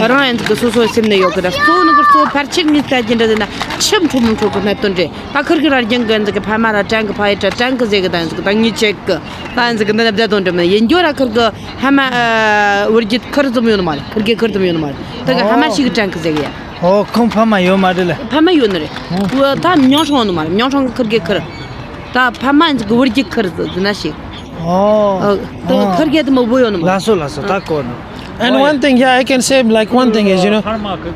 རང་འདི་ག་སོ་སོ་སེམས་ནས་ཡོད་གི་ད་གཙོ་བོ་ནི་གི་གཙོ་བོ་ཕལ་ཆེར་ངས་ལྟ་རྒྱུ་འདྲ་ཟེར་ན་ཆུ་ཁྲོ་མི་ཁྲོ་གི་གནད་དོན་རེད། ད་ཁུར་གི་ར་རྒྱང་གི་འདི་ག་ཕ་མ་ར་དྲན་གི་ཕ་ཡུལ་དྲན་གི་ཟེར་གི་ད་འདི་ག་ད་ངས་ཆེ་གི་ད་འདི་ག་འདི་ན་བསྡད་དོན་འདྲ་མེད་ཡིན་རྒྱུ་ར་ཁུར་གི་ཕ་མ་བུ་རྒྱུད་ཁུར་ཙམ་ཡོད་ནི་མ་རེད། ཁུར་གི་ཁུར་ཙམ་ཡོད་ནི་མ་རེད། ད་གི་ཕ་མ་ཞིག་གི་དྲན་གི་ཟེར་གི་ཡ། ཨོ་ཁོང་ཕ་མ་ཡོད་མ་རེད་ལ། ཕ་མ་ཡོད་ནི་རེད། ཨོ་ད་མྱོང་སྲང་ནི་མ་རེད། མྱོང་སྲང་གི་ཁུར་གི་ཁུར། ད་ཕ་མ་ཡིན་གི་བུ་རྒྱུད་ཁུར་ཟེར་ན་ཞིག་ཨོ་ད་ཨོ་ཁུར་གི་དེ་མོ་བུ་ཡོད་ནི་མ་རེད། ལགས་སོ་ལགས་སོ། ད་གོ་ནི། And one thing, yeah, I can say like one thing is, you know, ཁར་མ་གི་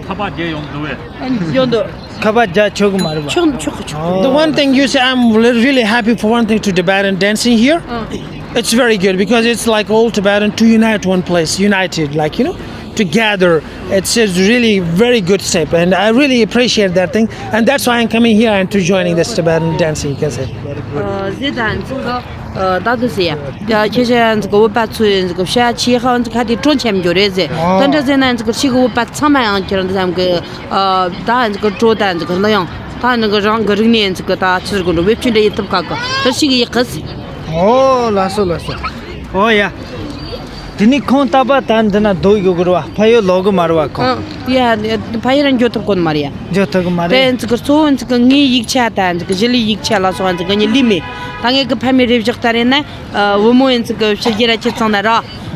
ཁ་པར་རྒྱལ་ཡོང་འདུག་བས། ཡོང་འདུག་ཁ་པར་རྒྱག་ཆོག་གི་མ་རེད་པ། ཆོག་ཆོག་ཆོག The one thing you say, I'm really happy for one thing to Tibetan dancing here. It's very good because it's like all Tibetan to unite one place, united, like, you know, together. It's a really very good step, and I really appreciate that thing, and that's why I'm coming here and to joining this Tibetan dancing, you can say. ཨ་ཟེར་ད་འདི་ག་ཨ། ད་དུ་ཟེར་ཡ། ཁྱེད་ཅག་ཡང་ཚིག་གི་བོད་པ་ཚོ་ཡང་ཚིག་གི་བཤད་ཆེ་ཧ་ཡང་ཚིག་ཁ་དེ་གྲོན་ཆེན་འགྱུར་རེད་ཟེར། ཨོ། ད་འདྲ་ཟེར་ན་ཡང་ཚིག་གི་ཕྱི་གི་བོད་པ་ཚང་མ་ཡང་ཁྱེད་རང་ཚང་གི། ཨ། ད་ཡང་ཚིག་གི་གྲོ་ད་ཡང་ཚིག་གི་ལ་ཡང་ད་ཡང་ཚིག་གི་རང་གི་རིག་གནས་ཡང་ཚིག་གི་ད་ཆི་ཟེར་གོ་འགྲོ་བེད་སྤྱོད་འདྲ་ཡེ་ཐུབ་ཁ་གི་ད་ཕྱི་གི་ཡེ་གི་ཟེར། ཨོ། ལགས་སོ་ལགས་སོ། ཨོ་ཡ། དེ་ནས་ཁོང་རྟག་པར་ད་འདི་ན་སྡོད་ཡོད་གི་རེད་བ། ཕ་ཡུལ་ལོག་གི་མ་རེད་བ་ཁོང་། ཨ། ཡ། ཕ་ཡུལ་རང་འགྱོ་ཐུབ་གོ་ནི་མ་རེད་ཡ། འགྱོ་ཐུབ་གི་མ་རེད། དེ་ཚིག་གི་གཙོ་བོ་ཚིག་གི་ངའི་ཡིག་ཆ་དང་ཚིག་གི་ཞི་ལིའི་ཡིག་ཆ་ལ་སོགས་ཚིག་གི་ངའི་ལི་མེད། ད་ངས་གི་ཕ་མའི་རེ་བཞག་ད་རེད་ན། ཨ། བུ་མོ་ཡང་ཚིག་གི་ཕྱི་རྒྱལ་ར་ཁྱེད་ཚང་ན་ར།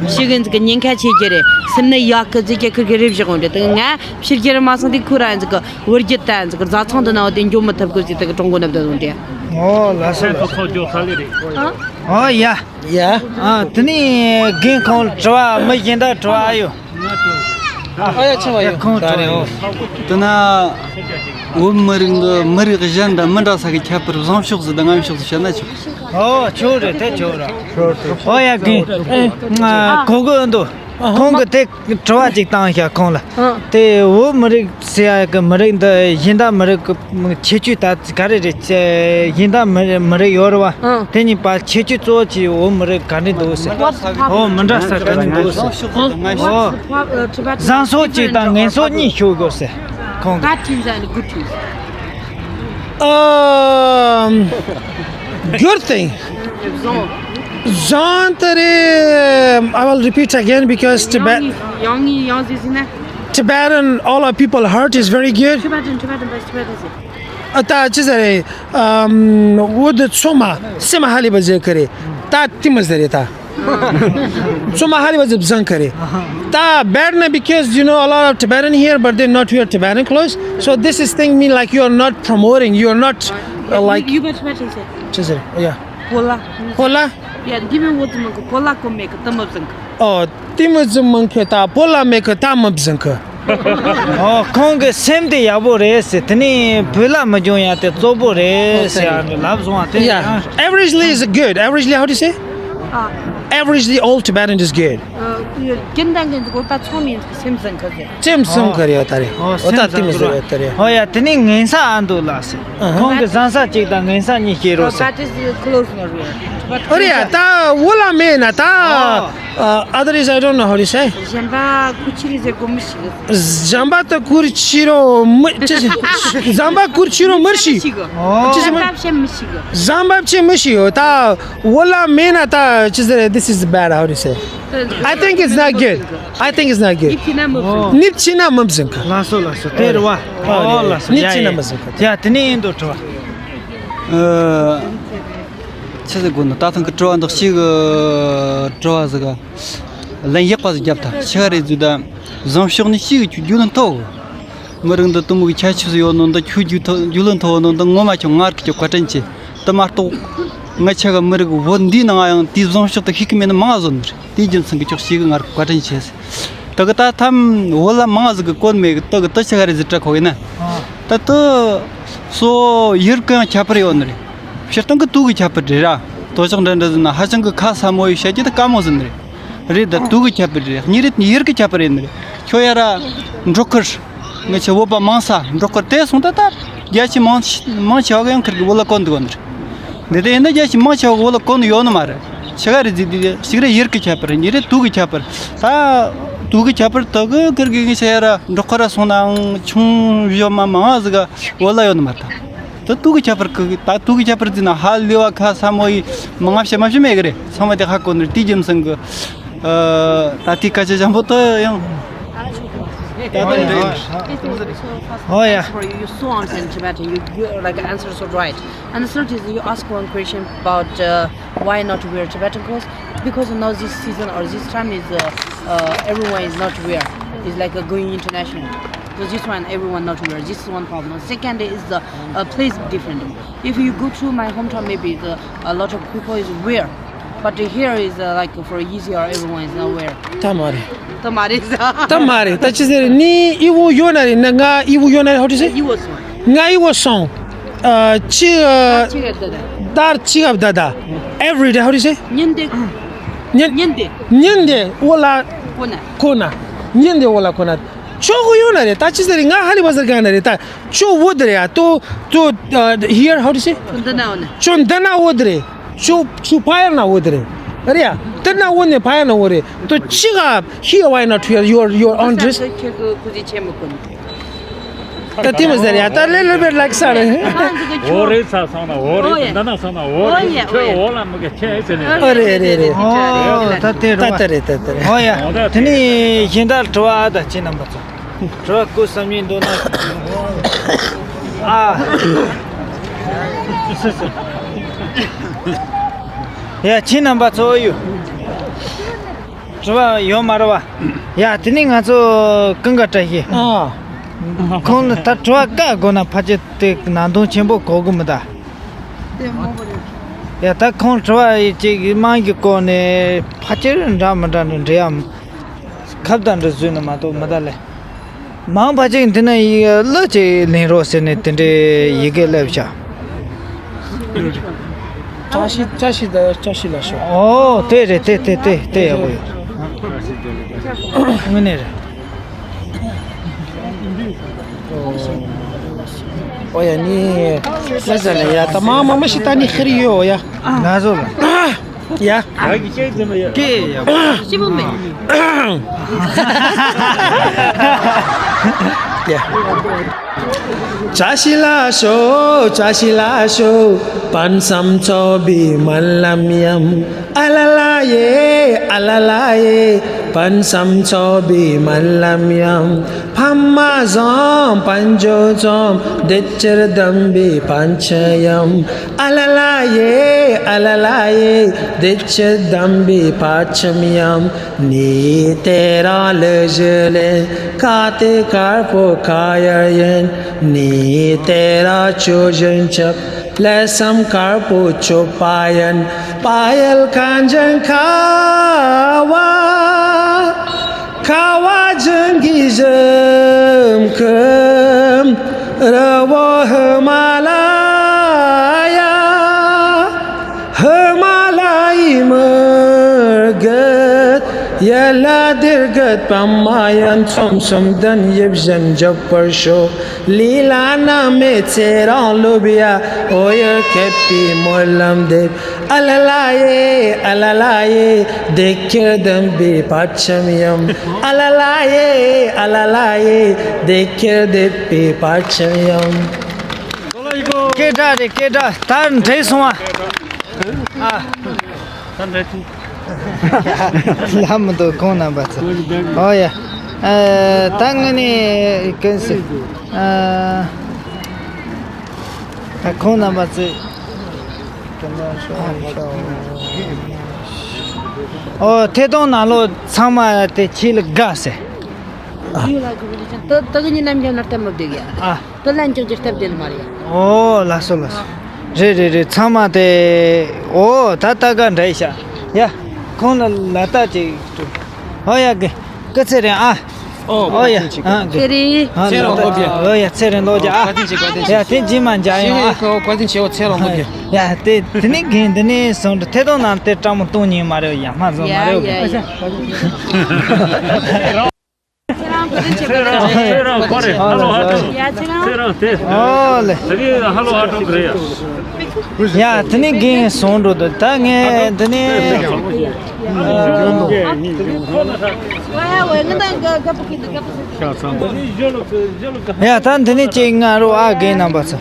ཕྱི་གི་ཚིག་གི་ཉེན་ཁ་ཆེ་རྒྱུ་རེད། སེམས་ནད་ཡག་གི་ཟེར་རྒྱུ་ཁུར་གི་རེ་བཞག་འོང་རེད། དེ་ང་ཕྱི་རྒྱལ་ར་མ་སོང་དུས་ཁོ་ར་ཚིག་གི་བུ་རྒྱུད་དང་ཚིག་གི་བཟའ་ཚང་དུ་ན་བ་དེ་འགྱོ་མི་ཐུབ་གི་ཟེར་དེ་གི་གྲོང་གོ་ན་བསྡད་འོང་རེད། ཨོ། ལགས་སོ་ལགས་སོ། ཨ། ཨོ་ཡ། ཡ། ཨ། དེ་ནས་རྒན་ཁོང་དྲི་བ་མི་གཞན་དག་དྲི་བ་ཨ་ཡོད། ཨ་ཡ། ཆེ་བ་ཡོད། ཁོང་དྲི་བ་ཡོད། དེ་ན་བོད་མི་རིགས་འདི་མི་རིགས་གཞན་དང་མི་འདྲ་ས་གི་ཁྱད་པར་བཟང་ཕྱོགས་སུ་དང་ངན་ཕྱོགས་སུ་བཤད་ན་ཆོག། ཨོ། ཆོག་རེད། དེ་ཆོག་རེད། ཨོ་ཡ། རྒན། ཨ། གོ་གི་འདུག་ཁོང་གི་དེ་དྲི་བ་ཅིག་བཏང་ཤག་ཁོང་ལ། ཨ། དེ་བོད་མི་རིགས་ཟེར་ཡ་གི་མི་རིགས་འདི་གཞན་དག་མི་རིགས་གི་ཁྱད་ཆོས་ད་ག་རེ་རེད། གཞན་དག་མི་མི་རིགས་ཡོད་རེད་བ། ཨ། དེ་གཉིས་པ་ཁྱད་ཆོས་གཙོ་བོ་ཅིག་བོད་མི་རིགས་ག་འདྲ་འདུག་ཟེར། What's the problem? ཨོ། མི་འདྲ་ས་ག་འདྲ་འདུག་ཟེར། What's the pro- uh, Tibetan བཟང་ཕྱོགས་གཅིག་དང་ངན་ཕྱོགས་གཉིས་ཤོད་དགོས་ཟེར་ཁོང་གིས། Bad things and good things. Um, good thing. བཟང་། བཟང་དེ་རེད། I will repeat again because Tibet, ཡང་ཡང་ཡང་ཟེར་ཟེར་ན། Tibetan, all our people heart is very good. Tibetan, Tibetan, Tibetan ཟེར། ཨ། ད་ཅི་ཟེར་རེད། ཨམ། བོད་ཚང་མ་སེམས་ཧ་ལས་པ་ཟེར་གི་རེད། ད་དེ་མོ་ཟེར་རེད་ད། ཚང་མ་ཧ་ལས་པ་ཟེར་བཟང་གི་རེད། ད་bad ན། Because you know a lot of Tibetan here, but they not wear Tibetan clothes. So this is thing mean like you are not promoting, you are not, uh, like. You got Tibetan say. ཅི་ཟེར། ཨོ་ཡ། ཕོ་ལ། ཕོ་ལ། ཡ། འདི་མོ་བོད་ཚང་མ་གི་ཕོ་ལ་གོ་མེད་གི་ད་མོ་བཟང་གི། ཨོ། དེ་མོ་ཟིག་མང་ཁེ་ད་ཕོ་ལ་མེད་ཁེ་ད་མི་བཟང་ཁེ། ཨོ། ཁོང་གི་སེམས་དེ་ཡག་པོ་རེད་ཟེར། དེ་ནས་བོད་ལ་མི་སྦྱོང་ཡ་དེ་བཙོག་པོ་རེད་ཟེར་ཡ་ལབ་སོང་བ་དེ། Yeah, averagely is good. Averagely, how do you say? Averagely, all Tibetan is good. རྒྱུན་ལྡན་གྱི་འདུག་པ་ཚང་མས་སེམས་བཟང་ཁེ་ཟེར། སེམས་བཟང་ཁེ་རེད་ད་རེད། ཨོ། ད་དེ་མོ་ཟེར་བ་ད་རེད། ཨོ་ཡ། དེ་ནས་ངན་ས་ཨ་འདུག་ལ་ཟེར། ཁོང་གི་བཟང་ས་གཅིག་དང་ངན་ས་གཉིས་བཤད་རོགས་ཟེར། That is close, not real. ཨ་རེད་ཡ། ད་བོད་ལ་མེད་ན་ད། ཨོ། Uh, other is I don't know how to say. གཞན་པ་ཀུ་ཆི་རི་ཟེར་གོ་མི་ཤེས། གཞན་པ་ད་ཀུར་ཆི་རོ་མི་ཅི་ཟེར། གཞན་པ་ཀུར་ཆི་རོ་མི་ཤེས། ཨོ། ཅི་ཟེར། གཞན་པ་བཤད་མི་ཤེས་གི། གཞན་པ་བཤད་མི་ཤེས་ཡོད་ད། བོད་ལ་མེད་ན་ད་ཅི་ཟེར། This is bad, how to say. I think it's not good. I think it's not good. ནིབ་ཆི་ན་མི་བཟང་གི། ནིབ་ཆི་ན་མི་བཟང་གི། ལགས་སོ་ལགས་སོ། དེ་རེད་བ། ཨོ་ལགས་སོ། ནིབ་ཆི་ན་མི་བཟང་གི། ཡ། དེ་ནས་ཡིན་འདུག་དྲི་བ། ཨ། ཆི་ཟེར་དགོས་ནི། ད་ཐེངས་ཀྱི་དྲི་བ་འདི་ཞིག་གི་དྲི་བ་ཟིག་ག་ལན་ཡག་པ་ཟིག་རྒྱབ་ཐལ། ཆི་ག་རེད་ཟེར་ད། བཟང་ཕྱོགས་ནས་ཞིག་གི་ཁྱོད་རྒྱུས་ལོན་ཐོབ། མི་རིགས་འདི་དེ་མོ་གི་ཁྱད་ཆོས་ཟིག་ཡོད་ནོ་འདི་ཁྱོད་རྒྱུས་ཐོབ། རྒྱུས་ལོན་ཐོབ་ནོ་འདི་ངོ་མ་ཁྱོད་ང་རང་གི་བཀའ་དྲིན་ཆེ། དེ་མ་གཏོགས་ང་ཆ་ག་མི་རིགས་བོད་འདིའི་ནང་ཡང་དེའི་བཟང་ཕྱོགས་དེ་ཤེས་གི་མེད་ནི་མང་ང་ཟིག་ནི་རེད། དེའི་རྒྱུ་མཚན་གྱིས་ཁྱོད་ཞེ་གི་ང་རང་བཀའ་དྲིན་ཆེ་ཟེར། དེ་གི་ད་ཐམ་བོད་ལ་མང་ང་ཟིག་གི་གོ་མེད་གི། དེ་གི་དེ་ཆི་ག་རེད་ཟེར་དྲི་གོ་ཡིན་ན། ད་དེ་སོ་ཡུལ་གི་ཡང་ཁྱད་པར་ཡོད་ནི་རེད། སྤྱིར་བཏང་གི་དུས་གི་ཁྱད་པར་རེད་ར། དོ་ཅོག་འདྲ་འདྲ་ཟེར་ན་ཧ་ཅང་གི་ཁ་སླ་མོ་ཡི་བཤད་རྒྱུ་དེ་དཀའ་མོ་ཟིག་ནི་རེད། རེད། ད་དུས་གི་ཁྱད་པར་རེད། གཉིས་རེད། ཡུལ་གི་ཁྱད་པར་ཡིན་ནི་རེད། ཁྱོད་ཡ་ར་འབྲོག་ཁུལ། ང་ཆ་བོད་པ་མང་ས་འབྲོག་ཁུལ་དེ་སོང་ད་ད། རྒྱ་ཆེ་མང་མང་ཆེ་བ་གི་ཡང་ཁུར་གི་བོད་ལ་གོ་འདུག་གོ་ནི་རེད། འདི་ལྟ་ཡིན་ན་རྒྱ་ཆེ་མང་ཆེ་བ་གི་བོད་ལ་གོ་ནི་ཡོད་ནི་མ་རེད། ཆི་ག་རེད་ཟེར་དུས་ཞིག་རེད་ཡུལ་གི་ཁྱད་པར། གཉིས་རེད་དུས་གི་ཁྱད་པར། ད་དུས་གི་ཁྱད་པར་དག་གི་ཁུར་གི་ངི་ཆ་ཡ་ར་འབྲོག་ཁུལ་ར་སོང་ནའང་ཆུང་བཞོ་མ་མང་ང་ཟིག་ག་བོད་ལ་ཡོད་ནི་མ་རེད། ད་དུས་གི་ཁྱད་པར་གི་ད་དུས་གི་ཁྱད་པར་ཟེར་ན་ཧ་ལས་པ་ཁ་སླ་མོ་ཡི་མང་ང་བཤད་མ་བཤད་མེད་གི་རེད། ཚང་མ་དེ་ཧ་གོ་ནི་རེད། དེའི་རྒྱུ་མཚན་གི། ཨ། ད་དེའི་སྐད་ཆ་འཇམ་པོ་དེ་ཡང་། ད་དེ་འདྲ་ཡིན། ཨོ་ཡ། Thanks for you. You so answer in Tibetan. You, you, like, answer so right. And the third is you ask one question about, uh, why not wear Tibetan clothes? Because now this season or this time is, uh, uh, everyone is not wear. It's like, uh, going international. So this one everyone not wear. This is one problem. Second is the, uh, place different. If you go to my hometown, maybe the, a lot of people is wear. But here is, uh, like, for easier, everyone is not wear. ད་མ་རེད། ད་མ་རེད། ད་མ་རེད། ད་ཅི་ཟེར་ནི་ཨི་བོ་ཡོད་ན་རེད་ན། ང་ཨི་བོ་ཡོད་ན་རེད། How to say? It was one. ང་ཨི་བོ་སོང་། ཨ། ཅི། ཨ། ཅི་ག་ད་ད། ད་ཅི་ག་ད་ད། Every day, how do you say? ཉིན་དེ། ཉིན། ཉིན་དེ། ཉིན་དེ་བོད་ལ་གོ་ན། གོ་ན། ཉིན་དེ་བོད་ལ་གོ་ན། ཆོག་གི་ཡོད་ན་རེད། ད་ཅི་ཟེར་ང་ཧ་ལས་པ་ཟེར་ག་ན་རེད། ད་ཆོ་བོད་དེ་རེད་ཡ། ཏོ་ཏོ། ཨ། Here, how to say? འདི་ན་འོ་ན། ཆོ་འདི་ན་བོད་དེ་རེད། ཆུ་ཆུ་ཕ་ཡ་ན་འོ་དེ་རེད། རེད་ཡ། དེ་ན་འོ་ནས་ཕ་ཡ་ན་འོ་རེད། དུ་ཅི་ག་ཧི་ཡ་ཝའི་ན་ཁྲུ་ཡ་ཡོར་ཡོར་ཨོན་ཌེ་རེས། ཁྱོད་ཀྱི་ཁུ་ཚི་ཆེན་མོ་ཀུན། ད་དེ་མ་ཟེར་ཡ། ད་ལེ་ལེ་བེར་ལག་ས་རེད། འོ་རེད་ས་སོང་ན་འོ་རེད། འོ་ཡ། འདི་ན་སོང་ན་འོ་རེད། འོ་ཡ། ཁྱོད་འོ་ལ་མི་ག་ཁྱེད་ཨེ་ཟེར་ནས། ཨོ་རེད་རེད་རེད། ཨོ་ད་དེ་རེད། ད་དེ་རེད། ད་དེ་རེད། ཨོ་ཡ། ཨོ་ད་དེ་ནས་གཞན་དག་དྲི་བ་ཨ་ད་ཁྱེད་རྣམ་པ་ཚོ། དྲི་བ་ཀུ་བསམ་ཡིན་འདུག་ན། ཨ། ཡ་ཁྱེད་རྣམ་པ་ཚོ་ཡོད། དྲི་བ་ཡོད་མ་རེད་བ། ཡ་དེ་ནས་ང་ཚོ་ཀུན་དགའ་བཀྲ་ཤིས། ཨ། ཁོང་ལ་ད་དྲི་བ་བཀའ་དགོས་ན་ཕལ་ཆེར་དེ་ནང་དོན་ཆེན་པོ་གོ་གི་མི་གདའ། ཡ་ད་ཁོང་དྲི་བ་ཅིག་དམངས་ཀྱི་སྐོར་ནས་ཕལ་ཆེར་འདྲ་མི་འདྲ་ནི་འདྲ་ཡམ། ཁབ་དང་འདྲ་བཟོས་ནི་མ་གཏོགས་མི་གདའ་ལེ། མང་བ་ཅིག་འདི་ན་ཡི་གླུ་ཅིག་ལེན་རོགས་ཟེར་ནས་དེ་འདྲའི་ཡི་གེ་སླེབས་ཤག་བཀྲ་ཤིས། བཀྲ་ཤིས་ད་བཀྲ་ཤིས་ལ་ཤོག་ཨོ་དེ་རེད། དེ་དེ་དེ་དེ་ཡག་པོ་ཡོད། དངོས་གནས་རེད། ཨོ་ཡ་ནི་ལ་ཟ་ལ་ཡ་ད་མ་མ་མ་ཤི་ད་ནི་ཁེ་རི་ཡོད་ཨོ་ཡ། ང་ཚོ་ལ། ཡ། ཀེ་ཡ། ཤི་བོ་མེད། ཡ། བཀྲ་ཤིས་ལ་ཤོག་བཀྲ་ཤིས་ལ་ཤོག་པན་སམ་ཚོ་བི་མན་ལམ་ཡམ། ཨ་ལ་ལ་ཡེ། ཨ་ལ་ལ་ཡེ། པན་སམ་ཚོ་བི་མན་ལམ་ཡམ། ཕ་མ་བཟང་། པན་ཇོ་ཚོམ། དེ་ཕྱིར་དམ་པའི་པན་ཆ་ཡམ། ཨ་ལ་ལ་ཡེ། ཨ་ལ་ལ་ཡེ། དེ་ཕྱིར་དམ་པའི་པ་ཆམ་ཡམ། ནི་དེ་ར་ལེ་ཞེ་ལེ། ཀ་དེ་དཀར་པོ་ཁ་ཡར་ཡིན། ནི་དེ་ར་ཆོས་བཞིན་ཆབ། ལས་སམ་དཀར་པོ་ཆོས་པ་ཡིན། པ་ཡལ་ཁ་འཇིན་ཁ་བ། ཁ་བ་འཇིན་གི་ཞིམ་ཁམ། རི་བོ་ཧི་མ་ལ་ཡ། ཧི་མ་ལ་ཡི་མུ་གེད། ཡ་ལ་དིར་གད་པ་མ་ཡན་ཚོམ་ཚོམ་དན་ཡིབ་བཞིན་འཇོབ་པར་ཤོག་ལི་ལ་ན་མེ་ཚེ་རང་ལུབ་ཡ། འོ་ཡར་ཁེབས་པའི་སྨོན་ལམ་འདེབས། ཨ་ལ་ལ་ཡེ། ཨ་ལ་ལ་ཡེ། དེ་ཁྱེར་ལྡན་པའི་བར་ཆད་ཡམ། ཨ་ལ་ལ་ཡེ། ཨ་ལ་ལ་ཡེ། དེ་ཁྱེར་འདེབས་པའི་བར་ཆད་ཡམ། སྐད་གྲགས་རེད། སྐད་གྲགས་ད་འགྲིག་སོང་ཨ། ཨ། ད་འདྲ་ཅི། ལྷ་མི་འདུག་ཁོང་རྣམ་པ་ཚོ། ཨོ་ཡ། ཨ། ད་ངས་ནི་ཀན་སི། ཨ། ད་ཁོང་རྣམ་པ་ཚོས། ཨོ་ཐད་གཏོང་ནང་ལོགས་ཚང་མ་དེ་ཁྱེད་ལ་དགའ་ཟེར། ད་ད་གི་ཉིན་ནམ་རྒྱབ་ན་ལྟད་མོ་བསྡད་ཡ། ཨ། དེ་ལན་ཅིག་ཅིག་སྟབས་བདེ་ནི་མ་རེད། ཨོ་ལགས་སོ་ལགས་སོ། རེད་རེད་རེད། ཚང་མ་དེ། ཨོ་ད་ལྟ་ག་འདྲ་ཡི་ཤག་ཡ། ཁོང་ལ་ལ་ལྟ་ཅིག་སྤྲོད། ཨོ་ཡ་གི། སྐུ་ཚེ་རིང་ཨ། ཨོ་ཨོ་ཡ། ཨ་གི། ཚེ་རིང་། ཨ་ཚེ་རིང་སློབ་རྒྱུ། ཨོ་ཡ་ཚེ་རིང་སློབ་རྒྱུ་ཨ། བཀའ་དྲིན་ཆེ། བཀའ་དྲིན་ཆེ། ཡ་དེ་རྗེས་མ་མཇལ་ཡོང་ཨ། བཀའ་དྲིན་ཆེ། ཨོ་ཚེ་རིང་སློབ་རྒྱུ། ཡ་དེ་དེ་ནི་གིན་དེ་ནི་སོང་དུ་ཐད་གཏོང་ནང་དེ་སྤྲང་མོ་གཏོང་ཉན་མ་རེད། ཡ་མ་བཟོ་མ་རེད། ཡ་ཡ་ཡ། ཚེ་རིང་བཀའ་དྲིན་ཆེ། ཚེ་རིང་ཁོ་རེ་ཧ་ལོ་ཧ་ལོ། ཡ་ཚེ་རིང་། ཚེ་རིང་དེ། ཨོ་ལེ། དེ་ནི་ཧ་ལོ་ཧ་ཀྲོང་གི་རེད་ཡ། ཡ་དེ་ནི་རྒན་སོང་འགྲོ་འདུག་ད་ངས་དེ་ནི། ཡ་ད་དེ་ནི་ཅིག་ང་རོ་ཨ་རྒན་རྣམ་པ་ཚོ།